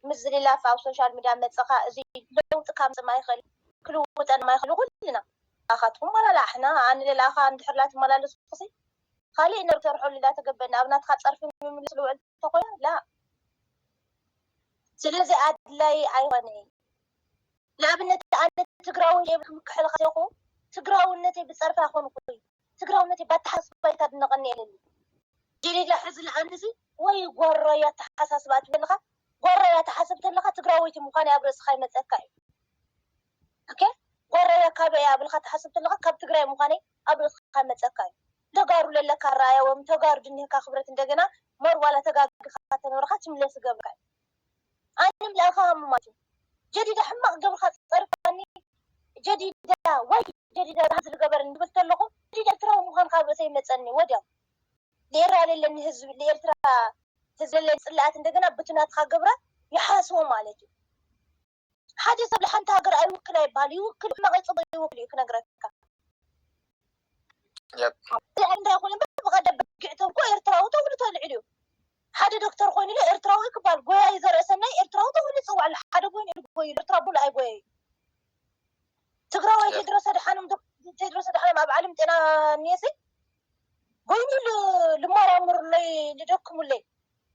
ምዝልላፍ ኣብ ሶሻል ሚድያ መፅኻ እዚ ለውጢ ካምፅእ ማይኽእል ክልውጠን ማይኽእል ኩልና ኣኻትኩም ዋላ ኣሕና ኣነ ለለኣኻ እንድሕር ላ ትመላለስኩሲ ካሊእ ነር ተርሖሉ ላ ተገበና ኣብ ናትካ ፀርፊ ምምልስ ልውዕል ተኾይኑ ላ ስለዚ ኣድላይ ኣይኾነ ንኣብነት ኣነ ትግራዊ የብል ክምክሐልካ ዘለኹ ትግራውነተይ ብፀርፊ ኣይኮንኩ ትግራውነተይ ባተሓስባይታ ድነቀኒ የለኒ ጀዲዳ ሕዚ ልኣንዚ ወይ ጓራይ ኣተሓሳስባ ትብለካ፣ ጓራይ ኣተሓሰብ ተለካ ትግራወይቲ ምዃን ኣብ ርእስኻ ይመፀካ እዩ። ኦኬ፣ ጓራይ ካበይ እያ ብልካ ተሓስብ ተለካ ካብ ትግራይ ምዃነይ ኣብ ርእስኻ ይመፀካ እዩ። ተጋሩ ለለካ ራእያ ወይም ተጋሩ ድንህካ ክብረት እንደገና መርዋላ ተጋግኻ ተነብርካ ትምለስ ይገብርካ እዩ። ኣንም ለኣኻ ሃምማት እዩ። ጀዲዳ ሕማቕ ገብርካ ጸርፋኒ፣ ጀዲዳ ወይ ጀዲዳ ዝገበረኒ ዝብል ተለኹ ጀዲዳ ኤርትራዊ ምዃን ካብ ርእሰይ ይመጸኒ ወዲያው። ንኤርትራ ለለኒ ህዝቢ ንኤርትራ ህዝቢ ለለኒ ጽላኣት እንደገና ብትናትካ ገብራ ይሓስቦ ማለት እዩ። ሓደ ሰብ ንሓንቲ ሃገር ኣይውክል ኣይበሃል፣ ይውክል፣ ሕማቕ ይጽቡቕ ይውክል እዩ ክነግረካ። Yep. እንታይ ይኹን እምበር ብቐደም በጊዕ ተንኮ ኤርትራዊ ተብሉ ተልዕል እዩ። ሓደ ዶክተር ኮይኑ ኢለ ኤርትራዊ ክባል፣ ጎያይ ዘርእሰናይ ኤርትራዊ ተብሉ ይጽዋዕ ኣሎ። ሓደ ጎይኑ ኢሉ ጎይ ኤርትራ ብሉ ኣይጎየ እዩ። ትግራዋይ Yep. ቴድሮስ ኣድሓኖም ዶ- ቴድሮስ ኣድሓኖም ኣብ ዓለም ጤና እኒኤሲ ጎይኑ ኢሉ ልመራምሩለይ ልደክሙለይ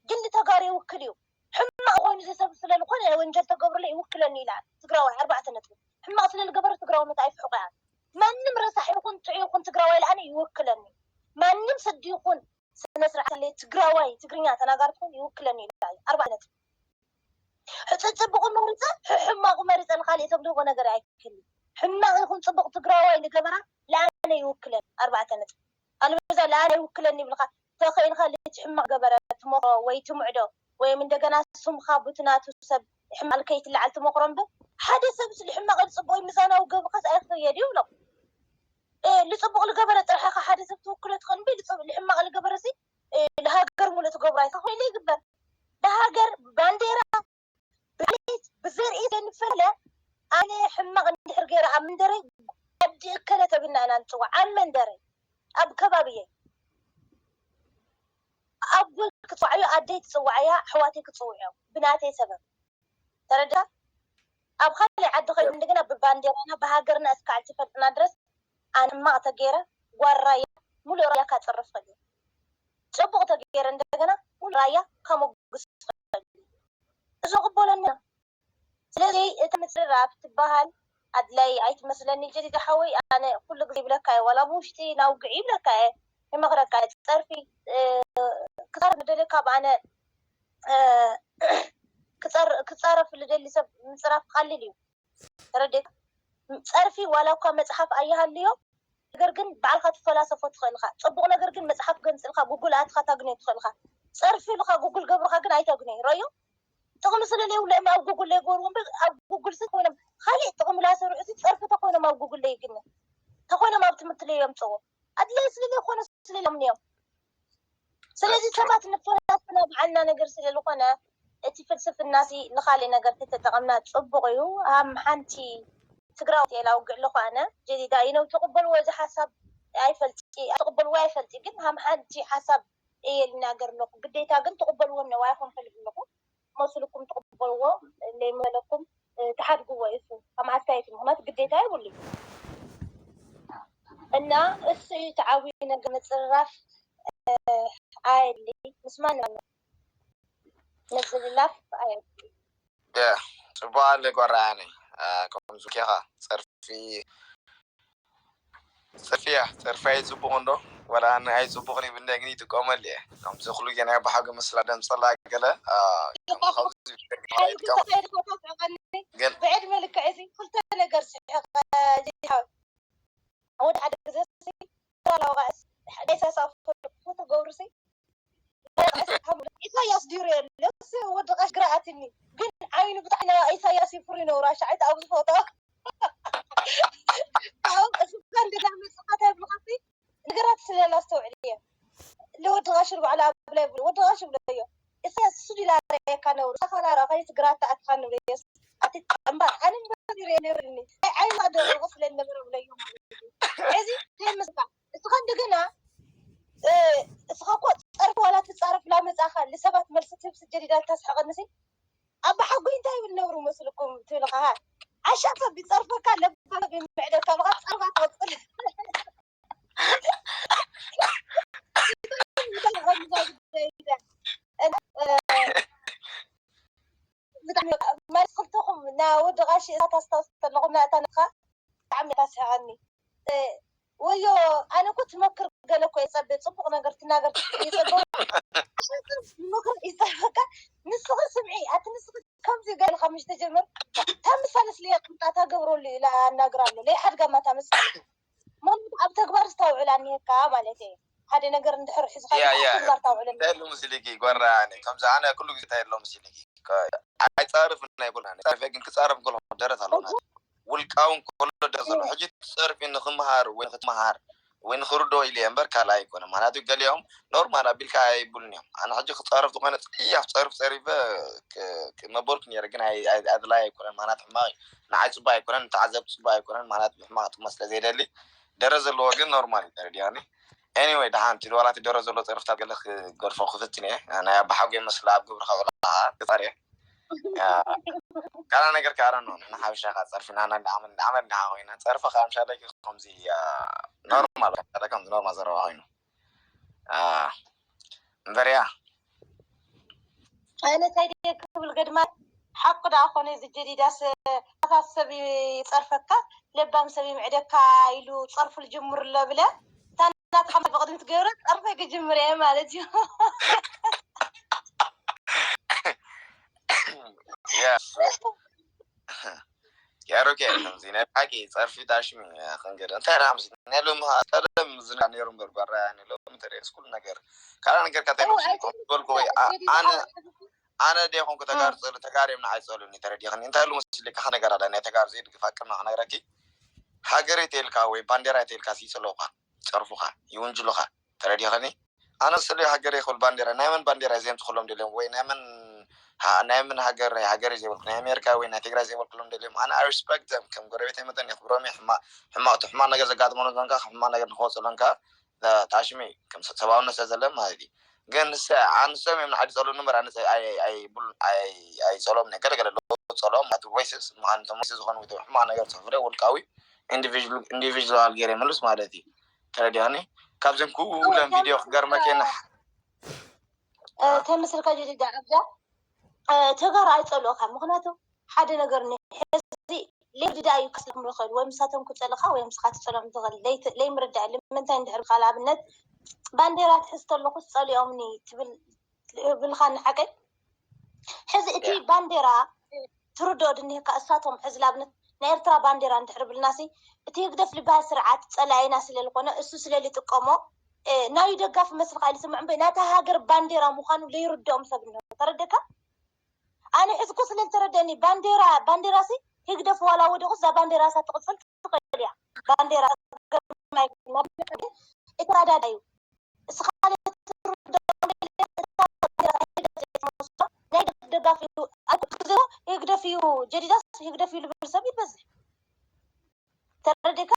ግን ንተጋሩ ይውክል እዩ። ሕማቕ ኮይኑ እዚ ሰብ ስለ ዝኾነ ወንጀል ተገብሩለይ ይውክለኒ ኢላ ትግራዋይ ኣርባዕተ ነጥቢ። ሕማቕ ስለ ዝገበረ ትግራውነት ኣይፍሕቑ እያ። ማንም ረሳሕ ይኹን ጥዑይ ይኹን ትግራዋይ ለኣነ ይውክለኒ። ማንም ስዲ ይኹን ስነ ስርዓት ትግራዋይ ትግርኛ ተናጋሪ ትኹን ይውክለኒ ኢላ ኣርባዕተ ነጥቢ። ሕጽጽብቑ መሪጸ ሕማቑ መሪጸ ንካሊእ ሰብ ድህቦ ነገር ኣይክል። ሕማቕ ይኹን ጽቡቕ ትግራዋይ ንገበራ ለኣነ ይውክለኒ ኣርባዕተ ነጥቢ። ኣልበዛ ለኣነ ይውክለኒ ይብልካ ተኸኢልካ ልጅ ሕማቕ ገበረ ትመኽሮ ወይ ትምዕዶ ወይም እንደገና ስምኻ ብትናቱ ሰብ ሕማቕ ከይትለዓል ትመኽሮ እምበር ሓደ ሰብ ስሊ ሕማቕ ጽቡቕ ሚዛናዊ ገብርካስ ኣይክየድ ይብሎ። እ፣ ልጽቡቕ ልገበረ ጥራሕ ኢኻ ሓደ ሰብ ትውክሎ ትኽእል እምበር ልጽ- ልሕማቕ ልገበረ ሲ እ፣ ልሃገር ሙሉእ ትገብሮ ኣይታ ኮይነ ይግበር። ብሃገር ባንዴራ ብዓሌት ብዘርኢ ዘንፈለ ኣነ ሕማቕ እንድሕር ገይረ ኣብ መንደረይ ዓዲ እከለ ተብልና ኢና ንፅዋዕ ኣብ መንደረይ ኣብ ከባቢየ ኣቦይ ክፅዋዕዮ ኣደይ ትፅዋዕያ ኣሕዋተይ ክፅውዕዮ ብናተይ ሰበብ ተረዳ ኣብ ካልእ ዓዲ ኮይኑ እንደገና ብባንዴራና ብሃገርና እስካዕ ትፈልጥና ድረስ ኣነ ሕማቕ ተገይረ ጓራየ ሙሉእ ራያ ካፅርፍ ፈልዩ ፅቡቕ ተገይረ እንደገና ሙሉእ ራያ ከመጉስ ፈልዩ እዚ ቅበለና ስለዚ እቲ ምፅርራፍ ትበሃል ኣድላይ ኣይትመስለኒ ጀዲድ ሓወይ ኣነ ኩሉ ግዜ ይብለካ እየ ዋላ ብውሽጢ ናውግዒ ይብለካ እየ ይመኽረካ እየ ፀርፊ ክፀርፍ ንደሊ ካብ ኣነ ክፀርፍ ልደሊ ሰብ ምፅራፍ ቀሊል እዩ ተረዲእካ ፀርፊ ዋላ እኳ መፅሓፍ ኣይሃልዮ ነገር ግን ባዕልካ ትፈላሰፎ ትኽእል ኢኻ ፅቡቕ ነገር ግን መፅሓፍ ገምፅልካ ጉጉል ኣትኻ ታግነዮ ትኽእል ኢኻ ፀርፊ ኢልካ ጉጉል ገብርካ ግን ኣይተግነዩ ረዮ ጥቕሚ ስለለየብሉ እዮም ኣብ ጉጉል ለይገብርዎ እምበር ኣብ ጉጉል ሲ ኮይኖም ካሊእ ጥቕሚ ላሰርዑ ሲ ፀርፊ ተኮይኖም ኣብ ጉጉል ለይግነ ተኮይኖም ኣብ ትምህርቲ ለየምፅዎ ኣድላይ ስለለይኮነ ስለለምንዮም ስለዚ ሰባት ንፈላስፍና በዓልና ነገር ስለዝኾነ እቲ ፍልስፍና ሲ ንኻሊእ ነገር ተተጠቐምና ፅቡቕ እዩ ሃም ሓንቲ ትግራወት እየ ላውግዕ ኣለኹ ኣነ ጀዲዳ ኢነው ትቕበልዎ እዚ ሓሳብ ኣይፈልጢ ትቕበልዎ ኣይፈልጢ ግን ሃም ሓንቲ ሓሳብ እየ ልናገር ኣለኹ ግዴታ ግን ትቕበልዎ እነው ኣይኮን ፈልግ ኣለኹ መስልኩም ትቕበልዎ ለይመለኩም ትሓድግዎ እሱ ከም ኣስተያየት ምክንያቱ ግዴታ የብሉ እና እሱ እዩ ተዓብዩ ነገር ምፅርራፍ ኣየድሊ ምስማን ምዝልላፍ ኣየድሊ ጽቡቅ ኣለ ጓራያነ ከምዚ ኬኻ ጸርፊ ጸርፊያ ጸርፊ ኣይጽቡቅ እንዶ ወላ ኣነ ኣይጽቡቅን ይብለ ግን ይጥቀመሉ እየ ከምዚ ኩሉ ጌና ብሓገ መስላ ደምጸላ ገለ ብዕድመ ልክዕ እዚ ክልተ ነገር ስሕቀ ወደ ሓደ ግዜ ላውቃ ናይ ሳሳፍ ትገብሩ ሲ ኢሳያስ ዲሩ የለስ ወዲ ቃሽ ግራ ኣትኒ ግን ዓይኑ ብጣዕሚ ና ኢሳያስ ይፍሩ ይነብሩ ኣሻዓይት ኣብ ዝፎቶ ኣብ እስካ እንደና መጽኻታ ይብልካሲ ነገራት ስለላ ኣስተውዕል እየ ለወዲ ቃሽ ባዕላ ኣብላ ይብሉ ወዲ ቃሽ ይብለዮ ኢሳያስ እሱ ዲላ ረየካ ነብሩ ሳኻላ ራኸይት ግራ ተኣትካ ንብለዮስ ኣቲ እምበር ኣነ እምበር ይረየ ነብርኒ ዓይኑ ኣደረቁ ስለ ነበረ ብለዮ ማለት እዩ እዚ ከይመስልካ እስኻ እንደገና እስኻ እኮ ፀርፊ ዋላ ትፃረፍ ላመፃኻ ንሰባት መልሲ ትህብ ስጀዲዳ ታስሕቐኒ ሲ ኣባ ሓጎይ እንታይ ይብል ነብሩ መስልኩም ትብል ኸዓ ዓሻ ሰብ ይፀርፈካ ለባ ምዕደካ ብኻ ፀርፋ ትወፅል ብጣዕሚ ማለት ክልተኹም ና ወዲ ቃሺ እሳት ኣስታውስ ከለኹም ናእታ ንኻ ብጣዕሚ ታስሕቐኒ ወዮ ኣነ እኮ ትመክር ገለ እኮ ይጸበ ጽቡቕ ነገር ትናገር ይጸበ ምኽር ይጸበካ ንስኺ ስምዒ ኣቲ ንስኺ ከምዚ ገለ ካብ ምሽ ተጀመር ታምሳለስ ለይ ቅምጣታ ገብረሉ ኢላ ኣናግራ ኣሎ ለይ ሓድጋ ማታ መሳለ ማለት ኣብ ተግባር ስታውዕላ እኒሄካ ማለት እዩ ሓደ ነገር እንድሕር ሒዝካ ያ ያ ተግባር ታውዕለ እንታይ ኢሉ ምስልኪ ጓራ ኣነ ከምዚ ኣነ ኩሉ ግዜ እንታይ ኢሉ ምስልኪ ኣይጻርፍ ናይ ጎና ጻርፍ ግን ክጻርፍ ጎሎ ደረት ኣለና ውልቃውን ከሎ ደስ ዘሎ ሕጂ ትጸርፊ ንኽምሃር ወይ ንኽትምሃር ወይ ንኽርዶ ኢለ እምበር ካልኣ ኣይኮነ ምክንያቱ ገሊኦም ኖርማል ኣቢልካ ኣይብሉን እዮም ኣነ ሕጂ ክጸርፍ ዝኾነ ጽያፍ ጸርፍ ጸሪፈ መበልኩ ነረ ግን ኣድላይ ኣይኮነን ማናት ሕማቕ እዩ ንዓይ ጽቡቅ ኣይኮነን ንተዓዘብቲ ጽቡቅ ኣይኮነን ማናት ብሕማቕ ጥቅመ ስለ ዘይደሊ ደረ ዘለዎ ግን ኖርማል እዩ ተረዲያኒ anyway ደሓን እቲ ዋላ እቲ ደረ ዘሎ ጸርፍታት ገለ ክገድፎ ክፍትን እየ ናይ ኣባሓጎ መስላ ኣብ ግብሪ ከብላ ክጻር እየ ካልኣ ነገር ከኣ ኖ ንሓበሻ ከ ጸርፊና ና ዓመት ዓመት ና ኮይና ጸርፈ ከ ምሻለኪ ከምዚ ኖርማል ከምዚ ኖርማል ዘረባ ኮይኑ እምበርያ ኣነ እንታይ ድየ ክብል ገድማ ሓቁ ደኣ ኮነ እዚ ጀዲዳስ ኣታት ሰብ ይጸርፈካ ለባም ሰብ ይምዕደካ ኢሉ ጸርፉ ልጅምር ኣሎ ብለ ታናት ሓምሳ ብቕድሚ ትገብረ ጸርፈ ክጅምር እየ ማለት እዩ Yes. ያሮኬ ከምዚ ናይ ብሓቂ ጸርፊ ዳሽሚ ክንገደ እንታይ ዳ ምስ ናይ ሎሚ ቀደም ዝና ነይሩ እምበር ጓራ ናይ ሎሚ ተሪእስ ኩሉ ነገር ካልኣ ነገር ካታይ ዝበልኩ ወይ ኣነ ኣነ ደ ኮንኩ ተጋር ጸሉ ተጋር እዮም ንዓይ ጸሉኒ ተረዲኽኒ እንታይ ኢሉ መስልካ ሓደ ነገር ኣለ ናይ ተጋር ዘይድግፍ ኣቅምና ክነግረኪ ሃገረይ ተልካ ወይ ባንዴራ ተልካ ይጸለውካ ይጸርፉኻ ይውንጅሉኻ ተረዲኽኒ ኣነ ስለ ሃገረይ ክብል ባንዴራ ናይ መን ባንዴራ ዘምጽኽሎም ደልዮም ወይ ናይ መን ናይ ምን ሃገር ሃገር ዘይበልኩ ናይ ኣሜሪካ ወይ ናይ ትግራይ ዘይበልኩሎም ደልዮም ኣነ I respect them ከም ጎረቤተይ መጠን የኽብሮም ሕማቕ ሕማቕ ነገር ዘጋጥመሉ ዞንካ ሕማቕ ነገር ንክወፅእ ሎንካ ታሽሚ ከም ሰብኣውነት ስለ ዘለ ማለት እዩ ግን ንሰ ኣንሶም እዮም ንዓዲ ፀሉ ንበር ኣነ ኣይብሉ ኣይፀሎም ናይ ገለገለ ሎ ፀሎም ኣቲ ሬስስ ምዃኑ ቶም ሬስስ ዝኾኑ ሕማቕ ነገር ፅሑፍለ ውልቃዊ ኢንዲቪዥዋል ገይረ መልስ ማለት እዩ ተረዲኦኒ ካብዘን ኩለን ቪድዮ ክገርመኬና ተምስልካ ጀዲዳ ኣብዛ ተጋሩ ኣይፀልኦካ ምክንያቱ ሓደ ነገር ሕዚ ሌብዳ እዩ ክስልኩም ዝኽእል ወይ ምሳቶም ክፀልኻ ወይ ምስኻ ትፀሎም ትኽእል ለይምርዳእ ለምንታይ እንድሕር ካልእ ኣብነት ባንዴራ ትሕዝ ተለኹ ዝፀሊኦምኒ ትብል ብልካ ንሓቀይ ሕዚ እቲ ባንዴራ ትርድኦ ድኒህካ እሳቶም ሕዚ ንኣብነት ናይ ኤርትራ ባንዴራ እንድሕር ብልናሲ እቲ ህግደፍ ዝበሃል ስርዓት ጸላኢና ስለ ዝኾነ እሱ ስለ ዝጥቀሞ ናዩ ደጋፊ መስልካ ኢሉ ስምዕ እምበይ ናታ ሃገር ባንዴራ ምዃኑ ለይርድኦም ሰብ እንሆ ተረደካ ኣነ ሕዚ እኮ ስለ ዝተረደኒ ባንዴራ ባንዴራ ሲ ህግደፍ ዋላ ወደቁ እዛ ባንዴራ እሳ ትቕጽል ትኽእል እያ ባንዴራ እተረዳዳ እዩ እስኻ ናይ ደጋፊ ህግደፍ እዩ ጀዲዳስ ህግደፍ እዩ ልብል ሰብ ይበዝሕ ተረዲካ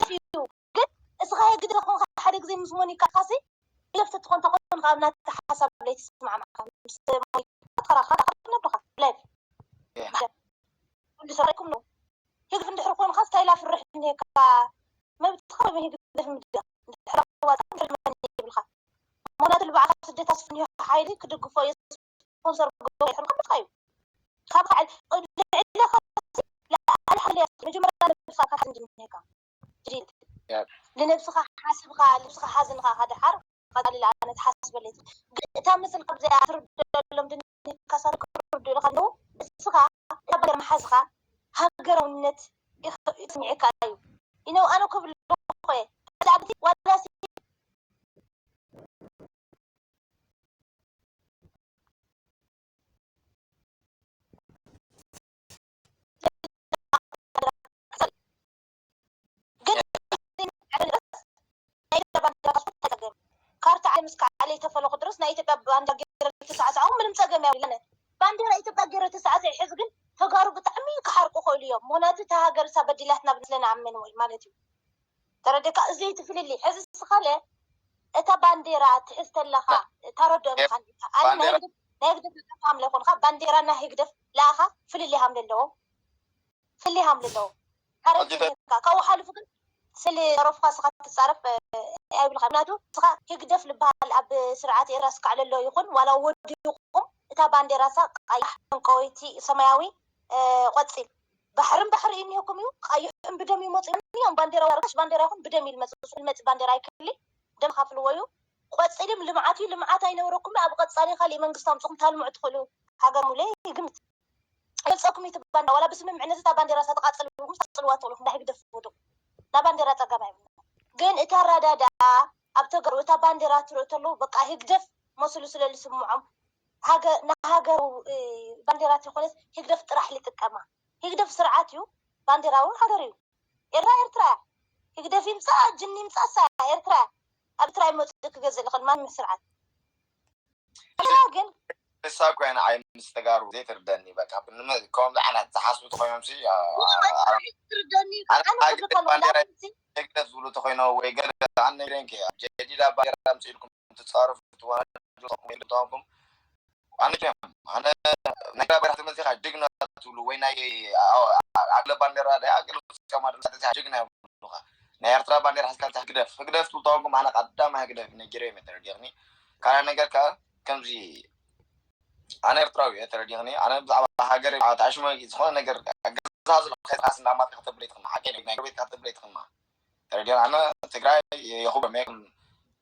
እዩ ግን እስኻ ህግደፍ ኾንካ ሓደ ግዜ ምስ ሞኒካ ካሲ ህግደፍ ተትኾን ተኾን ካብ ናተ ሓሳብ ለይትስማዕማዕካ ምስ ሞኒካ ተራኻ ነብርኻ ላይፍ ኩሉ ሰራይኩም ነው ህግደፍ እንድሕር ኾንካ ስታይላ ፍርሕ እኒሄካ መብትኻ ወይ ህግደፍ ምድያ እንድሕር ዋጣ እንድሕር መን ይብልካ ምክንያቱ ልባዕካ ስደት ኣስፍንዮ ሓይሊ ክድግፎ እየ ስፖንሰር ገብሮ ይሕልካ ምጥቃ እዩ ካብ ካዕል ልዕለኻ ለኣል ሓይሊ መጀመርያ ነብስኻ ካሕን ድንሄካ ጅዲድ ንነብስኻ ሓስብኻ ልብስኻ ሓዝንኻ ካደሓር ቀጻሊ ለኣነ ትሓስበለይ እታ ምስል ካብዚኣ ትርደሎም ድንካሳ ክርዱ ኢልካ ኣለዉ እስኻ እታ በገር መሓዝኻ ሃገራውነት ይስምዕካ እዩ ኢነው ኣነ ክብል ኮየ ብዛዕባ ዋላ ግን ካርታ ዓለም እስካዕ ለይተፈለኹ ድረስ ናይ ኢትዮጵያ ባንዲራ ገይረ ተሳዕሳዑ ምንም ፀገም ያብለነ ባንዲራ ኢትዮጵያ ገይረ ተሳዕሳዒ ሕዚ ግን ተጋሩ ብጣዕሚ ክሓርቁ ክእሉ እዮም ምክንያቱ እታ ሃገር እሳ በዲላትና ብዝለና ኣመን ወይ ማለት እዩ ተረደካ እዚ ትፍልሊ ሕዚ ስኻለ እታ ባንዴራ ትሕዝ ተለኻ ታረድኦም ኢኻ ኣነ ናይ ህግደፍ ናይ ህግደፍ ተጠቃም ለይኮንካ ባንዴራ ናይ ህግደፍ ለኣኻ ፍልሊ ሃም ለለዎ ፍልሊ ሃም ለለዎ ታረድካ ካብኡ ሓሊፉ ግን ስሊ ረፍካ ስኻ ትጻረፍ ኣይብልካ ምክንያቱ ስኻ ህግደፍ ልበሃል ኣብ ስርዓት ኤርትራ ስካዕ ለሎ ይኹን ዋላ ወዲኹም እታ ባንዴራ ሳ ቀያሕ ዕንቀወይቲ ሰማያዊ ቆፂል ባሕርን ባሕሪ እዩ እኒኦኩም እዩ። ቀይሕን ብደም ይመፁ እዮም። ባንዴራ ወርቃሽ ባንዴራ ይኹን ብደም ይልመፅ፣ ዝመፅ ባንዴራ ኣይክሊ ደም ካፍልዎ እዩ። ቆፂልም ልምዓት እዩ። ልምዓት ኣይነበረኩም። ኣብ ቀፃሊ ካሊእ መንግስቲ ኣምፅኹም ታልምዑ ትኽእሉ። ሃገር ሙለ ይግምት ይገልፀኩም እዩ። ባንዴራ ዋላ ብስምምዕነት እታ ባንዴራ ሳትቃፅል ትቃፅልዋ ትኽእሉ። እንዳ ህግደፍ ውዱ እና ባንዴራ ፀገም ኣይብሉ። ግን እቲ ኣረዳዳ ኣብ ተገሩ እታ ባንዴራ ትርኢ ተለዉ በቃ ህግደፍ መስሉ ስለ ዝስምዖም ንሃገሩ ባንዴራ ተኮነት ህግደፍ ጥራሕ ልጥቀማ። ህግደፍ ስርዓት እዩ፣ ባንዴራ እውን ሃገር እዩ። ኤርትራ ኤርትራ እያ። ህግደፍ ይምፃእ ጅን ይምፃእ እሳ እያ ኤርትራ እያ። ኣብ ኤርትራ ይመፁ ክገዝእ ልኽእል ማንም ስርዓት ኤርትራ ግን እሳ እኮ እያ ንዓይ ምስ ተጋሩ ዘይትርደኒ። በቃ ብንመ- ከምዚ ዓይነት ዝሓስቡ ተኮይኖም ሲ አ- አ- ትርደኒ ኣነ ኣነ ሃገር ክብል ከለኹ ባንዴራ ንኣብነት ህግደፍ ዝብሉ ተኮይኖ ወይ ገለ ኣነ ሬንክ ጀዲዳ ባንዴራ ኣምፅኢልኩም ትፃረፉ ትዋናጆኩም ኣነ ኣነ ናይ ግራ ባይራ ተመዚኻ ጅግና ትብሉ ወይ ናይ ኣግለ ባንዴራ ዳ ኣግለ ስቀማ ጅግና ይብሉኻ። ናይ ኤርትራ ባንዴራ ሓዝካ ህግደፍ ህግደፍ ትብሉ ተኮንኩም ኣነ ቀዳማይ ህግደፍ ነጊረ እየ ተረዲእኒ። ካልኣይ ነገር ከ ከምዚ ኣነ ኤርትራዊ እየ ተረዲእኒ። ኣነ ብዛዕባ ሃገር ተዓሽመ ዝኾነ ነገር ገዛ ዝለኸ ራስ እንዳማት ከተብለይ ትኽማ ሓቂ ናይ ቤት ከተብለይ ትኽማ ተረዲእኒ። ኣነ ትግራይ የኽብሮም እየ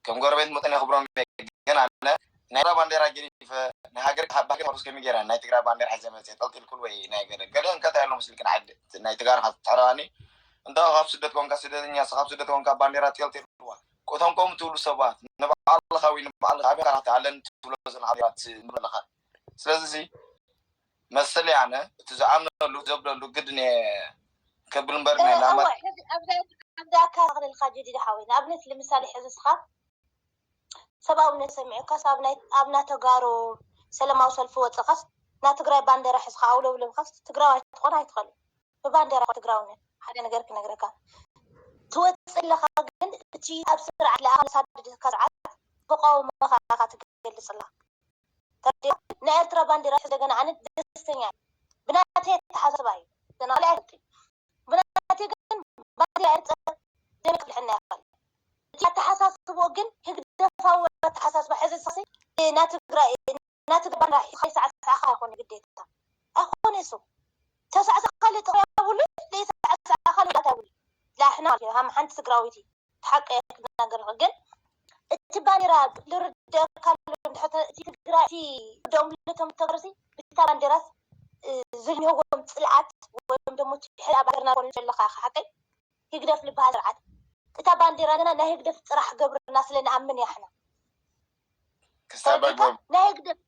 ከም ጎረቤት መጠን የኽብሮም እየ። ግን ኣነ ናይ ኤርትራ ባንዴራ ገዲፈ ናይ ሃገር ሃባገ ሩስ ከሚ ገይረ ናይ ትግራይ ባንዴራ ሒዘ መፅእ ጠልጢልኩል ወይ ናይ ገለ ገለ እንከታ ያለው ምስልክን ዓዲ ናይ ትጋር ትሕረባኒ እንተ ካብ ስደት ኮንካ ስደተኛ ካብ ስደት ኮንካ ባንዴራ ጤልጢልዋ እቶም ከምኡ ትብሉ ሰባት ንባዕልኻ ወይ ንባዕልኻ ኣበይ ካላት ኣለን ትብሎ ዘለኻ ንብለኻ። ስለዚ መሰለይ ኣነ እቲ ዝኣምነሉ ዘብለሉ ግድን እየ ከብል እምበር ናይ ናማ ኣብዛ ኣካል ክልልካ ጀዲድ ሓወይ ንኣብነት ንምሳሌ ሕዚ ስኻ ሰብኣውነት ሰሚዕካስ ኣብ ናይ ኣብ ናተጋሩ ሰላማዊ ሰልፊ ወፅኻስ ናይ ትግራይ ባንዴራ ሕዝካ ኣውለብለብካስ ትግራዋይ ትኾን ኣይትኽእል። ብባንዴራ ትግራውነት ሓደ ነገር ክነግረካ ትወፅእ ኣለካ፣ ግን እቲ ኣብ ስርዓት ለኣኻ ዘሳድድካ ስርዓት ተቃውሞኻ ኢኻ ትገልፅላ። ተረዲእካ? ናይ ኤርትራ ባንዴራ ሕዚ እንደገና ኣነ ደስተኛ እየ። ብናተይ ኣተሓሳስባ እዩ። ዘናለ ኣይፈልጥን። ብናተይ ግን ባንዴራ ኤርትራ ደመቅ ልሕና ይኽእል። እቲ ኣተሓሳስቦ ግን ህግደፋዊ ኣተሓሳስባ ሕዚ ሳሲ ናይ ትግራይ ናይ ትግራይ ባንዴራ ሒዝካ ይሰዕስዓኻ ኣይኮነ ግዴታ ኣይኮነ እሱ ተሳዕስዓኻ ልጥቕያ ብሉ ዘይሰዕስዓኻ ልጥቕያ ብሉ ላሕና ማለት እዩ። ሃም ሓንቲ ትግራዊቲ ተሓቀ ክናገር ይኽእል ግን እቲ ባንዴራ ልርደእካ ኣሎ እንድሕር እቲ ትግራይ እቲ ደም ልቶም ተገርሲ ብታ ባንዴራስ ዝልህዎም ፅልኣት ወይም ደሞ ትሕል ኣብ ሃገርና ኮኑ ዘለካ ሓቀይ ህግደፍ ልበሃል ስርዓት እታ ባንዴራ ግና ናይ ህግደፍ ጥራሕ ገብርና ስለ ንኣምን ያሕና ክሳብ ኣግባብ ናይ ህግደፍ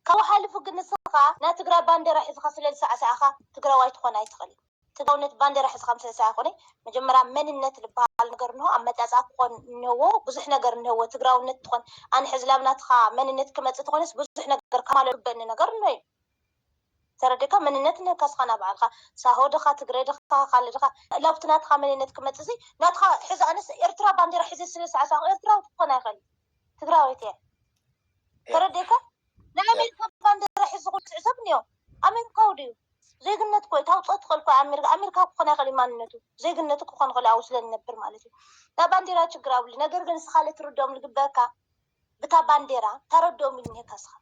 ካብኡ ሓሊፉ ግን ንስኻ ናይ ትግራይ ባንዴራ ሒዝኻ ስለ ዝሰዕሰዕኻ ትግራዋይ ትኾን ኣይትኽእል። ትግራውነት ባንዴራ ሒዝኻ ምስ ሰዕሰዐ ኮነ መጀመርያ መንነት ዝበሃል ነገር እንሆ ኣመፃፅኣ ክኾን እንህዎ ብዙሕ ነገር እንህዎ ትግራውነት ትኾን ኣነ ሕዚ ላብ ናትኻ መንነት ክመፅእ ትኾነስ ብዙሕ ነገር ከማልኦ ዝበኒ ነገር እንሆ እዩ። ተረዲእካ መንነት እንህካ ስኻ ናባዕልኻ ሳሆ ድኻ ትግረ ድኻ ካለ ድኻ ላብቲ ናትኻ መንነት ክመፅእ ሲ ናትኻ ሕዚ ኣነስ ኤርትራ ባንዴራ ሒዘ ስለ ዝሰዕሰዕኩ ኤርትራዊ ክኾን ኣይኽእል ትግራወይቲ እየ። ተረዲእካ ናይ ኣሜሪካ ባንዴራ ሒዙ ዝስዕስዕ ሰብ እኒኦ ኣሜሪካዊ ድዩ? ዜግነት እኮ እዩ ታውፅኦ ትኽእል እኮ ኣሜሪካ ኣሜሪካ ክኾን ኣይኽእል እዩ ማንነቱ ዜግነቱ ክኾን ይኽእል ኣብኡ ስለ ዝነብር ማለት እዩ። ናይ ባንዴራ ችግር ኣብሉ ነገር ግን ንስኻ ለትርድኦም ዝግበእካ ብታ ባንዴራ ተረድኦም ኢሉ እኒሀካ ስኻ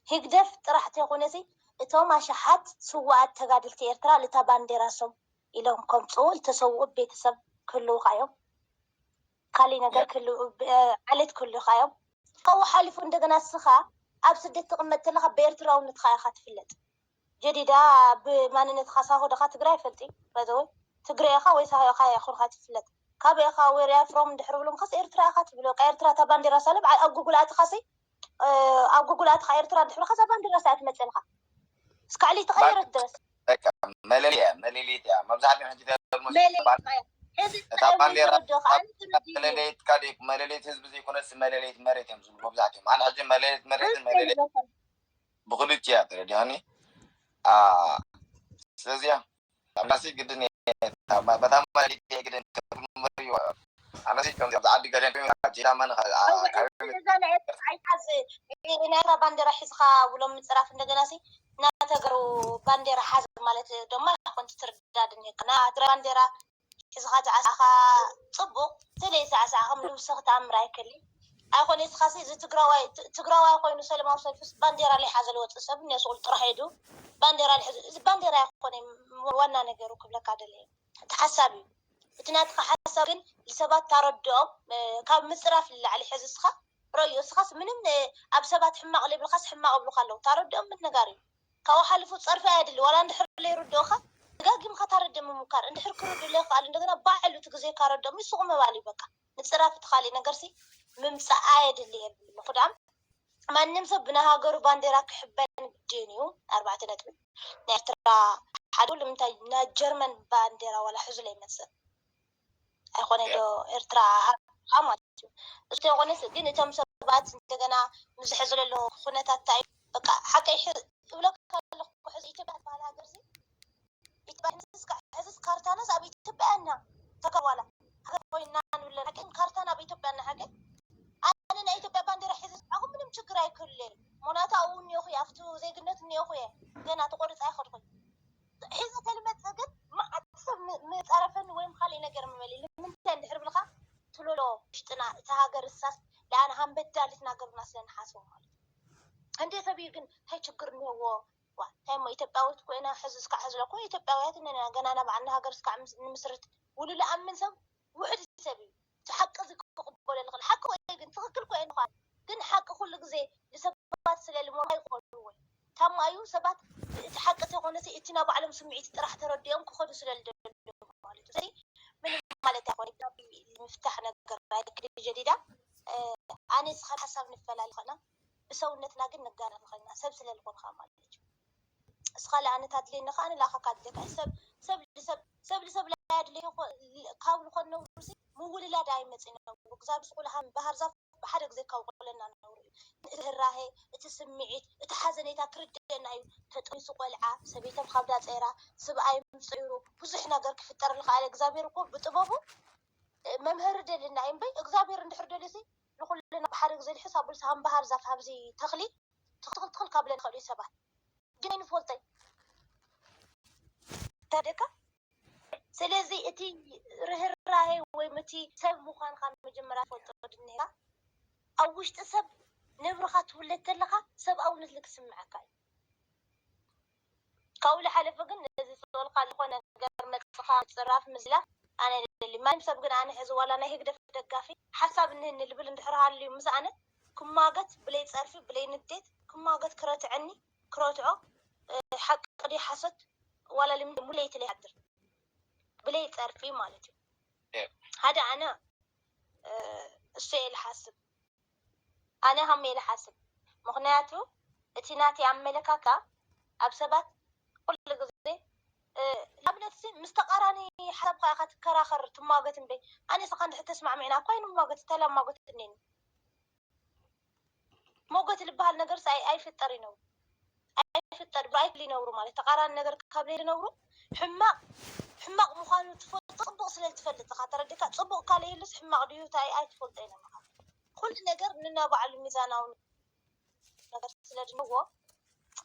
ህግደፍ ጥራሕ ተይኮነሲ እቶም ኣሽሓት ስውኣት ተጋድልቲ ኤርትራ ልታ ባንዴራ ሶም ኢሎም ከምፅኡ ልተሰውኡ ቤተሰብ ክህልውኻ እዮም። ካሊእ ነገር ክህልው ዓሌት ክህልውኻ እዮም። ካብኡ ሓሊፉ እንደገና ስኻ ኣብ ስደት ትቕመጥ ተለኻ ብኤርትራውነትኻ ኢኻ ትፍለጥ። ጀዲዳ ብማንነትኻ ሳሆ ድኻ ትግራይ ይፈልጥ እዩ ባይዘወይ ትግረ ኢኻ ወይ ሳሆ ኢኻ ኢኹንኻ ትፍለጥ። ካበይ ኢኻ where you from እንድሕር ብሎምኻስ ኤርትራ ኢኻ ትብል በቃ ኤርትራ እታ ባንዴራ ሳለ በዓል ኣብ ጉጉል ኣትኻሲ ኣብ ጉጉል ኣትኻ ኤርትራ እንድሕር ብሎኻ እዛ ባንዴራ ሳያ ትመፅልካ እስካዕ ልይተቐየረት ድረስ መለለያ መለለይት እያ መብዛሕትኦም ሕጂ ተልሞ መለለይት እያ። ሕዚ እታ ባንዴራ መለለይት ካደ መለለይት ህዝቢ ዘይኮነስ መለለይት መሬት እዮም ዝብሉ መብዛሕትኦም ኣነ ሕጂ መለለይት መሬትን መለለይት ብክልቲያ ተረዲሃኒ ስለዚያ ኣምናሲ ግድን በታ መለለይት ግድን ከብሉ መሪ ኣነሲ ከም ኣብዚ ዓዲ ገደን ጀዳመን እዛ ናይ ኤርትራ ኣይሓዝ ናይ ኤርትራ ባንዴራ ሒዝካ ብሎም ምፅራፍ እንደገና ሲ ናይ ተጋሩ ባንዴራ ሓዝ ማለት ድማ ይኮን ትርዳድን ይኮና ትረ ባንዴራ ሒዝኻ ተዓሳኻ ፅቡቅ ተለይ ተዓሳኻ ምልውሰኽ ተኣምር ኣይከሊ ኣይኮነ ስኻሲ እዚ ትግራዋይ ትግራዋይ ኮይኑ ሰለማዊ ሰልፍስ ባንዴራ ለይሓዘ ዝወፅእ ሰብ እኒኦ ስቁል ጥራሕ ሄዱ ባንዴራ ልሕዙ። እዚ ባንዴራ ይኮነ ዋና ነገሩ ክብለካ ደለ። እቲ ሓሳብ እዩ። እቲ ናትካ ሓሳብ ግን ንሰባት ታረድኦም፣ እ፣ ካብ ምፅራፍ ንላዕሊ ሕዚ እስኻ ረዮ። እስኻስ ምንም፣ እ፣ ኣብ ሰባት ሕማቕ ዘይብልካስ ሕማቕ ይብሉካ ኣለዉ። ታረድኦም ምንጋር እዩ። ካብኡ ሓሊፉ ፀርፊ ኣየድሊ። ዋላ እንድሕር ዘይርድኦኻ ደጋጊምካ ታረድእ ምምካር። እንድሕር ክርድኡ ዘይከኣሉ እንደገና ባዕሉ እቲ ግዜ ካረድኦም እዩ ሱቕ ምባል እዩ በቃ። ምፅራፍ እቲ ካሊእ ነገርሲ ምምፃእ ኣየድሊ የብሉን። ምኽዳም ማንም ሰብ ብናይ ሃገሩ ባንዴራ ክሕበን ግድን እዩ። ኣርባዕተ ነጥቢ። ናይ ኤርትራ ሓደ ኩሉ ምንታይ ናይ ጀርመን ባንዴራ ዋላ ሕዙ ለይመፅእ ኣይኮነ ዶ ኤርትራ ሃ ማለት እዩ። እሱ ተይኮነስ ግን እቶም ሰባት እንደገና ምዝሐ ዘሎ ኩነታት እንታይ እዩ? በቃ ሓቀይ ሕ- እብለካ ኣለኹ። ሕዚ ኢትዮጵያ ትበሃል ሃገር ዚ ኢትዮጵያ ሕዝስ ካ- ሕዝስ ካርታናስ ኣብ ኢትዮጵያ እና ተጋዋላ ሃገር ኮይና ንብለን ሓቂ ካርታና ኣብ ኢትዮጵያ እና ሓቂ ኣነ ናይ ኢትዮጵያ ባንዴራ ሒዘ ዝፀዓኹ ምንም ችግር ኣይክህልለይ። ምክንያቱ ኣብኡ እኒኦኹ እየ፣ ኣብቲ ዜግነት እኒኦኹ እየ። ገና ተቆሪፀ ኣይኸድኩን። ሒዘ ከልመፅእ ግን መዓት ሰብ ም- ምፀረፈኒ ወይም ካልእ ነገር ምበሊ ንምንታይ እንድሕር ብልካ ትሎሎ ውሽጥና እታ ሃገር እሳስ ለኣነ ሃንበዳሊት ናገርና ስለ ንሓስቦ ማለት እዩ። እንዴ ሰብ እዩ ግን እንታይ ችግር እኒኦዎ? ዋ እንታይ እሞ ኢትዮጵያዊት ኮይና ሕዚ እስካዕ ሕዚ ለኮ ኢትዮጵያውያት እነና ገና ናባዕልና ሃገር እስካዕ ምስ- ንምስርት ውሉ ለኣምን ሰብ ውሕድ ሰብ እዩ። እቲ ሓቂ እዚ ክቕበሎ ልኽእል ሓቂ ወይ ግን ትኽክል ኮ እንኳን ግን ሓቂ ኩሉ ግዜ ንሰባት ስለ ልሞራ ይኾኑ ወይ ታማ እዩ ሰባት እቲ ሓቂ ተኾነሲ እቲ ናይ ባዕሎም ስምዒት ጥራሕ ተረዲኦም ክኸዱ ስለ ልደሉ ማለት እዩ። ስለዚ ምንም ማለት ኣይኮነ ምፍታሕ ነገር ኣይክድ ጀዲዳ ኣነ ስኻ ሓሳብ ንፈላለ ኸና ብሰውነትና ግን ንጋና ንኸና ሰብ ስለ ልኾንካ ማለት እዩ። እስኻ ለኣነ ታድልየኒ ኸዓ ንላእኻካ ኣድልየካ እዩ። ሰብ ሰብ ልሰብ ሰብ ልሰብ ላያድልዮ ካብ ልኾን ነብሩ ሲ ምውልላድ ኣይመፅእ ነብሩ እግዚኣብ ስቁልሃን ባህር ዛፍ ብሓደ ግዜ ካብ ቆለና ነብሩ እዩ። እቲ ርህራሄ እቲ ስምዒት እቲ ሓዘኔታ ክርድአና እዩ። ተጠሚሱ ቆልዓ ሰበይቶም ካብዳ ፀይራ ስብኣይ ምፅሩ ብዙሕ ነገር ክፍጠር ልኽኣለ እግዚኣብሔር እኮ ብጥበቡ መምሀሪ ደልና እዩ እምበይ እግዚኣብሔር እንድሕር ደልዩ ሲ ንኩልና ብሓደ ግዜ ልሕስ ኣብሉ ሳሃን ባህር ዛፍ ኣብዚ ተኽሊ ትኽልትኽል ካብለ ንኽእሉ ሰባት ግን ኣይንፈልጦይ ተደካ ስለዚ እቲ ርህራሄ ወይ እቲ ሰብ ምዃንካ መጀመርያ ፈልጦ ድንሄራ ኣብ ውሽጢ ሰብ ነብርኻ ትውለድ ተለኻ ሰብኣውነት ልክስምዐካ እዩ ካብኡ ዝሓለፈ ግን ነዚ ዝጸልካ ዝኾነ ነገር መጽኻ ምጽራፍ ምዝላፍ ኣነ ደሊ ማንም ሰብ ግን ኣነ ሕዚ ዋላ ናይ ህግደፍ ደጋፊ ሓሳብ እንህኒ ልብል እንድሕር ሃልዩ ምስ ኣነ ክማገት ብለይ ጸርፊ ብለይ ንዴት ክማገት ክረትዐኒ ክረትዖ ሓቂ ድዩ ሓሶት ዋላ ልምዲ ሙለይቲ ለይ ሓድር ብለይ ጸርፊ ማለት እዩ ሓደ ኣነ እሱ እየ ልሓስብ ኣነ ሃመይ ልሓስብ ምኽንያቱ እቲ ናተይ ኣመለካካ ኣብ ሰባት ኩሉ ግዜ ንኣብነት ሲ ምስ ተቃራኒ ሓሳብካ ኢካ ትከራኸር ትሟገት እምበይ ኣነ ስኻ እንድሕር ተስማዕሚዕና እኳ ኣይንሟገት እንታይ ላማጎት እኔኒ ሞገት ልበሃል ነገር ሲ ኣይፍጠር ይነብሩ ኣይፍጠር ብኣይክል ይነብሩ ማለት ተቃራኒ ነገር ካብ ዘይንነብሩ ሕማቅ ሕማቅ ምዃኑ ትፈልጦ ፅቡቅ ስለ ትፈልጥ ኢካ ተረዲካ ፅቡቅ እካ ለይህሉስ ሕማቅ ድዩ እንታይ ኣይትፈልጦ ኢለ ምካ ኩሉ ነገር ንናባዕሉ ሚዛናዊ ነገር ስለ ድንዎ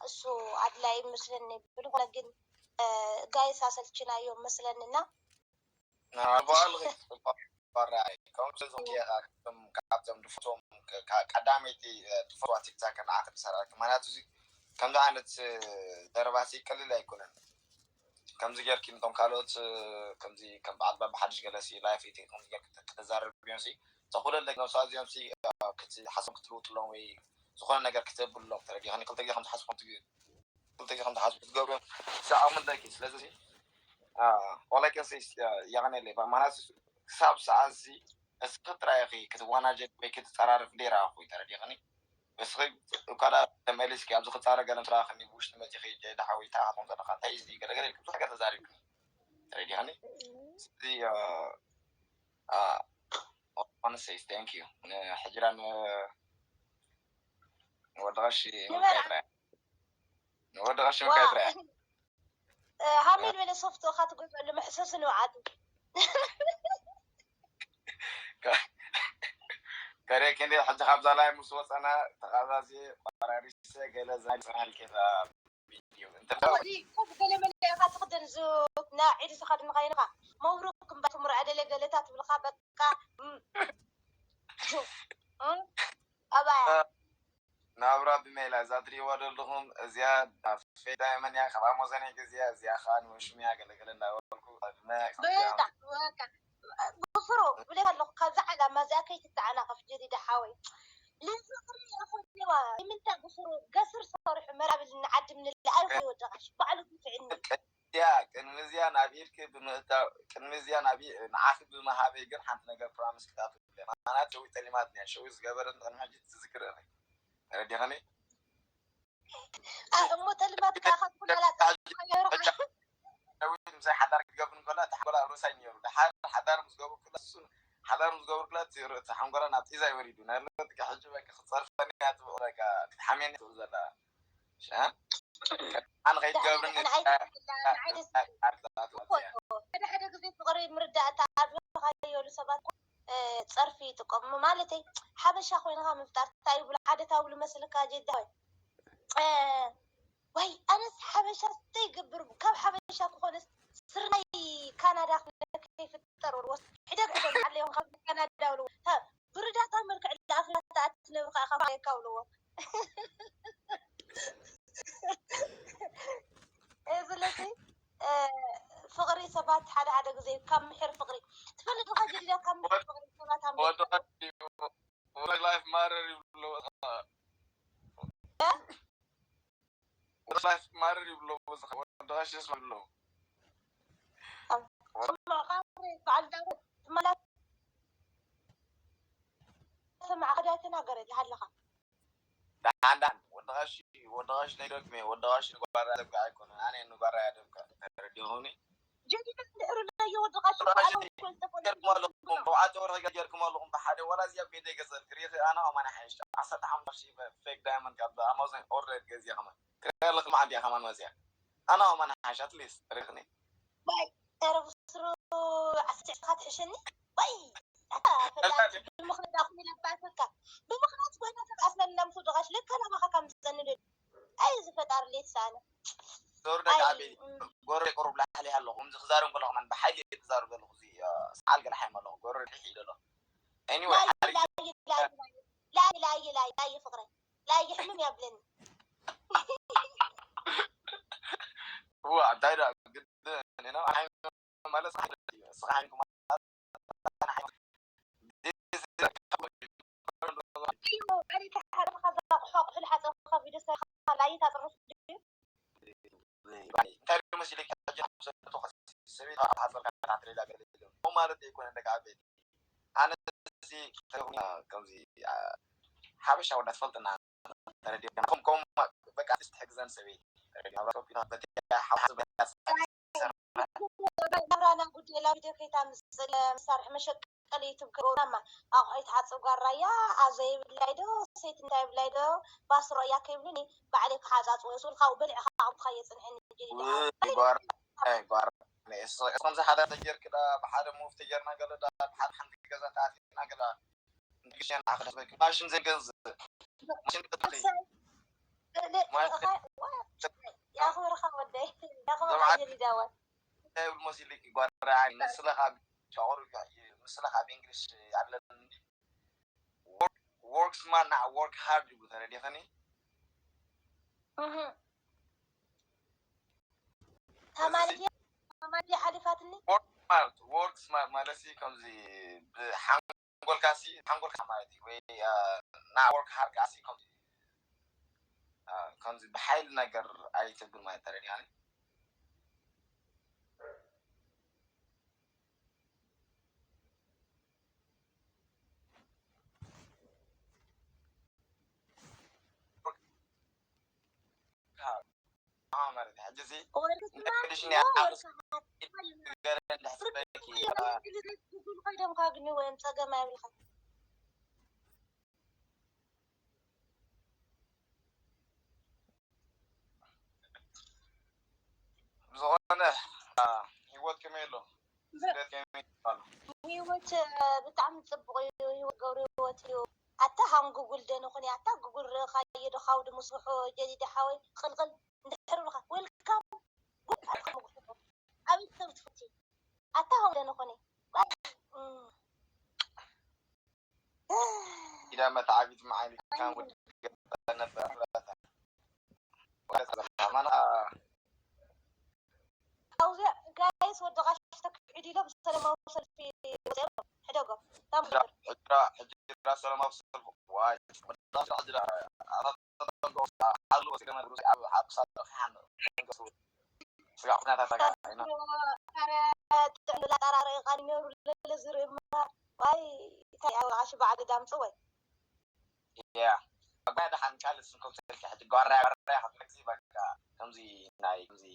እሱ ኣድላይ ይመስለኒ ብዝኮነ ግን ጋይስ ኣሰልችናዮ መስለንና ባራይ ከም ስለዝኾነ ካብቶም ድፈትዎም ቀዳመይቲ ትፈትዋ ቲክታክ ንዓኺ ዝሰራቂ ምክንያቱ ከምዚ ዓይነት ዘረባሲ ቀሊል ኣይኮነን ከምዚ ጌርኪ ነቶም ካልኦት ከምዚ ከም በዓል ባባ ሓድሽ ገለሲ ላይፍ ኢቲ ከምዚ ጌርኪ ከተዛርብዮም ሲ ተኹለለ ነብሳ እዚኦም ሲ ክትሓሶም ክትልውጥሎም ወይ ዝኾነ ነገር ክትብሎም ተረዲኽኒ ክልተ ግዜ ከም ዝሓስቦም ክልተ ግዜ ከም ዝሓስቡ ክትገብርዮም ዝዓቕሙ ኣለኪ ስለዚ ዋላ ከንሲ ያቕነለ ማለት ክሳብ ሰዓት እዚ እስኺ ጥራይ ኢኺ ክትዋናጀድ ወይ ክትፀራርፍ ደይረኣኹ ተረዲኽኒ እስኺ እኳ ዳ ተመሊስኪ ኣብዚ ክፃረ ገለ ምስ ረኣኽኒ ብውሽጢ መፂኺ ጀዳ ሓወይ እንታይ ኢኻ ትኾን ዘለኻ እንታይ እዚ ገለገለ ኢልኪ ብዙሕ ነገር ተዛሪብክኒ ተረዲኽኒ ስለዚ I wanna say thank you ሕጅራ ንወዲ ቀሺ ምልካ ይጥራያ ንወዲ ቀሺ ምልካ ይጥራያ ሃሚድ በለ ሶፍት ካ ትገዝአሉ መሕሰሲ ንብዓቱ ከሬ ክንዲ ሕጂ ካብዛ ላይ ምስ ወፀና ተቃዛዚ ቆራሪሰ ገለ ዝናይ ዝናል ኬታ ገለ መለ ኢኻ ትኽደን ዙ ና ዒድ ዝኸድን ኸይንኻ መብሩክ እምባ ትምርዐ ደለ ገለታ ትብልኻ በቃ ኣባያ ናብራ ብሜላ እዛ ትሪእዋ ዘለኹም እዚኣ ፌክ ዳይመንድ እያ፣ ካብ ኣሞዘን እየ ገዚኣ፣ እዚኣ ኸዓ ንወሽሙ እያ ገለገለ እንዳበልኩ፣ ዕድመ ከምዚኣ ብጣዕ በቃ ብፍሩ ብለካ ኣለኹ። ካብዛ ዓላማ እዚኣ ከይትተዓናቐፍ ጀዲዳ ሓወይ። ልፍቕሪ ኣኾኒዋ ንምንታይ ብፍሩ ገስር ሰሪሑ መራብል ንዓዲ ምንልኣይ ከይወደቐሽ ባዕሉ ግፍዕኒ። እዚኣ ቅድሚ እዚኣ ናብ ኢድኪ ብምእታው፣ ቅድሚ እዚኣ ናብ ኢ- ንዓኺ ብምሃበይ ግን ሓንቲ ነገር ፕራሚስ ክትኣትው እየ። ምኽንያቱ ሸዊት ጠሊማትኒ እያ። ሸዊት ዝገበረት ቅድሚ ሕጂ ትዝክር እያ። ተረዲኸኒ? ኣ- እሞ ጠሊማትካ ካብ ኩላላ ጸሓ ሸዊት ምሳይ ሓዳር ክትገብር እንከላ እቲ ሓንጎላ ኣብ ርእሳ እዩ ነይሩ። ድሓር ሓዳር ምስ ገበርኩላ እሱ ሓዳር ምስ ገበርኩላ እቲ ር- እቲ ሓንጎላ ናብ ጤዛ እዩ ወሪዱ። ናይ ሎሚ ጥቃ ሕጂ በቃ ክትጸርፈኒ እያ ትብቕ በቃ ክትሓምየኒ እያ ትብቕ ዘላ። ኣነ ከይትገብርኒ ንዓይ ደስ ዝብላ ንዓይ ደስ ዝብል እኮ እዩ። ሓደ ሓደ ግዜ ፍቕሪ ምርዳእታ ኣብ ዝረኸብካሉ ሰባት እኮ እ፣ ጸርፊ ይጥቀሙ ማለተይ ሓበሻ ኮይንካ ምፍጣር እንታይ ይብሉ ሓደ ታብሉ መስልካ ጀዳ ወይ እ፣ ወይ ኣነስ ሓበሻ እንታይ ይገብር ካብ ሓበሻ ክኾነስ ስርናይ ካናዳ ክፍጠር ወልዎ ሕደግ ሕደግ ዓለዮም ካብ ካናዳ ወልዎ ብርዳታ መልክዕ ለኣኽላ ተኣትነብካ ኢኻ የካውልዎ ስለዚ ፍቕሪ ሰባት ሓደ ሓደ ግዜ ካብ ምሕር ፍቕሪ ትፈልጥ ዲኻ ጀዲዳ ካብ ምሕር ፍቕሪ ሰባት ኣምልጥ ወደ ላይፍ ማረር ይብሎ ወደ ላይፍ ማረር ይብሎ ወደ ቀሽስ ይብሎ ጽምዖ በዓል ዳዊት ትመላ ስማዕ ከዳ ተናገረ ኣለኻ ደሓን ደሓን ወዲ ቐሺ ወዲ ቐሺ ናይ ደቅሜ ወዲ ቐሺ ንጓራ ደብቃ ኣይኮነን ኣነ ንጓራ እያ ደብቃ ተረዲኹኒ ጀዲዳ እንድሕር ለዮ ወዲ ቐሺ ጀርኩም ኣለኹም ብብዓተ ወርሒ ገ- ጀርኩም ኣለኹም ብሓደ ወላ እዚኣ ቤት ገዘል ክሪኺ ኣነ ከማን ሓይሽ ዓሰርተ ሓሙሽተ ሺህ ፌክ ዳይመንድ ካብ ኣማዞን ኦርደር ገዚኣ ከማን ክሪኣ ኣለኹ ማዓንዲያ ከማን መፅያ ኣነ ከማን ሓይሽ ኣትሊስት ሪኽኒ ኧረ ብስሩ ዓሰርተ ትሽዓተ ትሕሸኒ ወይ ኣታ ፈላጢ ብምኽንያት ኣኹም ኢለ ባይፈካ ብምኽንያት ኮይና ተቃስለልና ምስ ወዲ ቐሺ ለካ ናባኻ ከም ዝጸንደድ ኣይ ዝፈጣር ሌት ሳነ ዞር ደቂ ዓበይ ጎረይ ቁሩብ ላሕሊ ኣለኹ። ከምዚ ክዛረብ ከለኹ ከማን ብሓይሊ እየ ክዛረብ ዘለኹ። እዚ ሰዓል ገለ ሓይም ኣለኹ። ጎረይ ልሕ ኢለ ኣለኹ። Anyway ሓሪፍ ላየ ላየ ላየ ፍቅረይ ላየ ሕምም ያብለኒ። እዋ እንታይ ደኣ ግድን ኢና ሓይም ማለት ስኻ ሓይም ስኻ ሓይም እዩ መውዓሊታ ሓረምካ ዘቑሖ ኣቑሑ ዝሓፀብካ ቪድዮ ሰሪሕካ ላይት ኣፅርፍ ድዩ? እንታይ ዶ መሲለኪ ሕጂ ናብ ሰበይቱ ሰበይቱ ኣብ ሓፀርካ ተዓትረላ ገለ ኢሎም ከምኡ ማለት ኣይኮነን ደቂ ዓበይቲ ኣነ እዚ ከምዚ ሓበሻ ወዳ ትፈልጥና ተረዲእኩም ከም ከም በቃ ትሕግዘን ሰበይቲ ተረዲእኩም በቲ ሓሓስ ናብራና ጉዳይ ላብ ቪድዮ ከይታ ምስለ መሳርሒ መሸቀሊ ዩቱብ ክገብሩናማ ኣቑሑ ይትሓፅብ ጓል ራያ ኣብ ዘይብላይ ዶ ሰይቲ እንታይ ብላይ ዶ ባስሮ እያ ከይብሉኒ ባዕለይ ክሓፃፅቦ ስብል ካብኡ በሊዕካ ኣቑሑትካ የፅንሐኒ ጀዲድ ውይ ጓር ኣይ ጓር እስኹም ዝሓዳር ተጀርክ ዳ ብሓደ ሙቭ ተጀርና ገለ ዳ ብሓደ ሓንቲ ገዛ ተኣቲና ገለ ንግሽና ክደስበክ ማሽን ዘይገንዝ ማሽን ክትሪ ያኽብርኻ ወደይ ያኽብርኻ ጀዲዳወት እንታይ ይብል መሲልኪ ጓር ኣይ ንስለ ካብ ሻወር እዩ ምስለ ካብ እንግሊሽ ኣለኒ እንዲ work smart not work hard ይብሉ ተረዲኸኒ ታማሊ ታማሊ ሓሊፋትኒ work smart work smart ማለት ሲ ከምዚ ብሓንጎልካ ሲ ሓንጎልካ ማለት እዩ ወይ not work hard ሲ ከምዚ ከምዚ ብሓይሊ ነገር ኣይትብል ማለት ተረዲኸኒ ኮይዶም ካግኒ ወይም ፀገም ኣይብልካ ብዝኾነ ህይወት ከመይ ኣሎ ስደት ከመይ ኣሎ ህይወት ብጣዕሚ ፅቡቅ እዩ ህይወት ገብሩ ህይወት እዩ ኣታ ሃም ጉጉል ደንኹን ኣታ ጉጉል ርኢኻዮ ዶ ካብ ድምስርሑ ጀዲድ ሓወይ ቅልቅል እንድሕር ብልካ ዌልካም ጉድ ኣልካ ምጉሕቶ ኣበይ ሰብ ትፍቲ ኣታ ሃም ደንኹን ኢዳ መተዓቢት መዓሊካ ወዲ ገጠ ነበር ማና ኣብዚኣ ጋይስ ወዲ ቃሽ ተክዕድ ኢሎም ሰለማዊ ሰልፊ ወፂኦም ሕደጎም ታም ሕጅራ ሕጅራ ሰለማዊ ሰልፊ ዋይ ወዳ ሕጅራ ኣባተንጎ ሓሉ ወሲደና ብሩስ ኣብ ሓብሳ ሓን ስጋ ኩናታ ሰጋ ኢና ረ ጥዕሚ ላጣራረ ቃኒ ነሩ ለለ ዝርኢ እምበር ዋይ እንታይ ኣብ ቃሽ ባዕሉ ዳምፅ ወይ ያ ኣጓያ ደሓን ካልእ ስንኩም ሰልኪ ሕጂ ጓራያ ጓራያ ክትመግዚ በቃ ከምዚ ናይ ከምዚ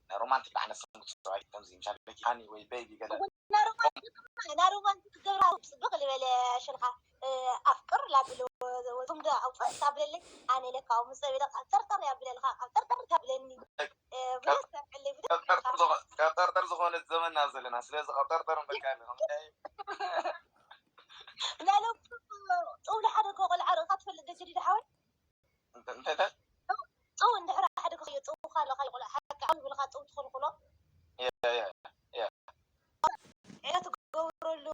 ናይ ሮማንቲክ ዓይነት ስንኩት ሰብኣይ ከምዚ ምሻ ቤኪ ሃኒ ወይ ቤቢ ገለ ናሮማንቲክ ናሮማንቲክ ገብራ ጽብቅ ዝበለ ሽልካ ኣፍቅር ላብሎ ወቱም ዶ ኣውፅእ ታብለለይ ኣነ ለካ ምስ ዘበለ ቀብጠርጠር ያብለልካ ቀብጠርጠር ታብለኒ ብለስ ታብለለይ ብደ ቀብጠርጠር ዝኾ- ቀብጠርጠር ዝኾነት ዘመን ናብ ዘለና ስለዚ ቀብጠርጠር በቃ ኣለኹም ናሎም ጥውሊ ሓደ ከቆልዓ ርእካ ትፈልጥ ዶ ጀዲድ ሓወይ እንታይ እንታይ ጥው እንድሕር ሓደ ክኸዮ ጥው ካለካ ይቆልዓ ሓቂ ዓው ይብልካ ጥው ትኽልክሎ ያ ያ ያ ዕዮ ትገብረሉ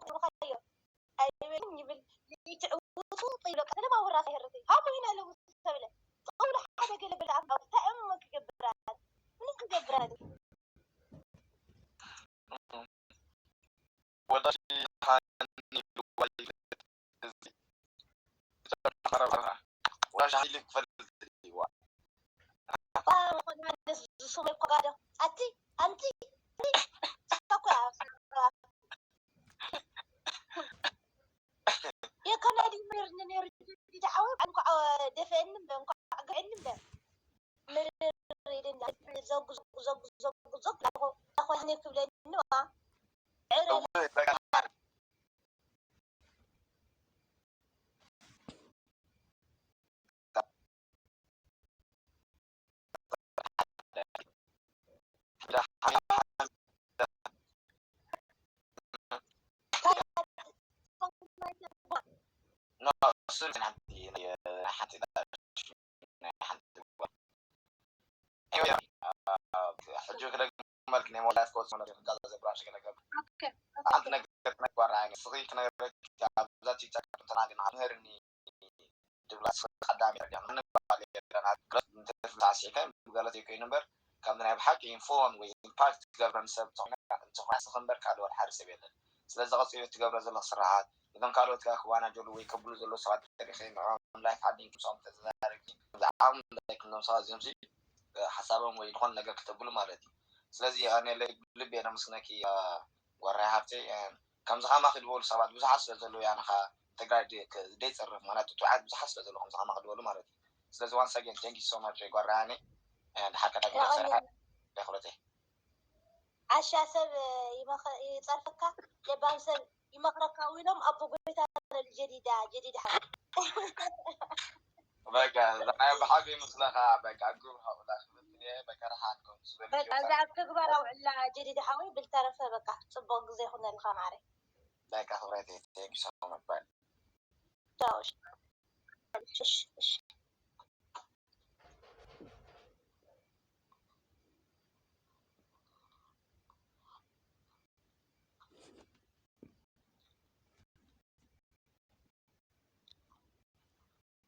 ትብልካዮ ኣይበልን ይብል ይትዕውቱ ይብለካ ሰለማ ውራ ከይርት ሃቡ ኢና ለው ተብለ ጥውሊ ሓደ ገለ በለ ኣፍታ እንታይ እዮም ክገብር ኣለ ምንም ክገብር ኣለ ወዳጅ ሃኒ ልዋይ እዚ ተረፈ ወዳጅ ሃኒ ልክፈል ዝዋ ዝስሙ ይኮጋደ ኣቲ ኣንቲ እኮ የከና ድመርኒ ነሩ ዲዳ ሓወይ እንኳዕ ደፈአኒ እምበር እንኳዕ ገዐኒ እምበር ምርር ኢልን ዘጉ ዘጉ ዘጉ ዘጉ ዘጉ ኣኾነ ክብለኒ ዋ ዕረ ሕጂ ክደግመልክ ናይ ሞላይፍ ኮርስ ማለት እዩ። ጋዛ ዘብራሽ ገለገብ ሓንቲ ነገር ክነግባራ ንስኺ ክነግረኪ ኣብዛ ቲክቶክ ተናግና ምህርኒ ድብላ ስለ ቀዳሚ ረዲያ ምንም ባል የለና ግረት እንተፍላሲካ ብገለት ይኮይኑ እምበር ከምዚ ናይ ብሓቂ ኢንፎን ወይ ኢምፓክት ትገብረን ሰብ እንተኾይና እንተኾይና ንስኺ እምበር ካልእ ወላ ሓደ ሰብ የለን። ስለዚ ቀፂሉ ትገብረ ዘለኽ ስራሓት ነቶም ካልኦት ከዓ ክዋናጀሉ ወይ ከብሉ ዘለዉ ሰባት ተሪኺ ንዕኦም ላይፍ ዓዲን ክምስኦም ተዘራረብኪ ብዛዕባኦም ላይክ ነቶም ሰባት እዚኦም ሲ ሓሳቦም ወይ ዝኾነ ነገር ክተብሉ ማለት እዩ። ስለዚ ኣነ ለይ ብልቢ እየ ነመስግነኪ ጓራይ ሃብተይ። ከምዚ ከማኺ ዝበሉ ሰባት ብዙሓት ስለ ዘለዉ እያ ንኻ ትግራይ ደይፀርፍ ማለት ጥዑያት ብዙሓት ስለ ዘለዉ ከምዚ ከማኺ ዝበሉ ማለት እዩ። ስለዚ once again thank you so much ጓራይ ሃኒ። ድሓር ከዳግም ክሰርሐ ደኽረተይ ዓሻ ሰብ ይመኸ- ይፀርፈካ ለባም ሰብ ይመኽረካ ውሎም ኣቦ ጎይታ ጀዲዳ ጀዲዳ ሓ በቃ ዝዓየ ብሓቂ ምስለኻ በቃ ግብር ሃኡላ ክብል እየ በቃ ረሓት ከም ዝበል በቃ እዛ ኣብ ተግባር ኣውዕላ ጀዲዳ ሓወይ ብልተረፈ በቃ ፅቡቅ ግዜ ይኹነልካ ማዕረ በቃ ክብረተይ thank you so much bye ቻው እሺ እሺ እሺ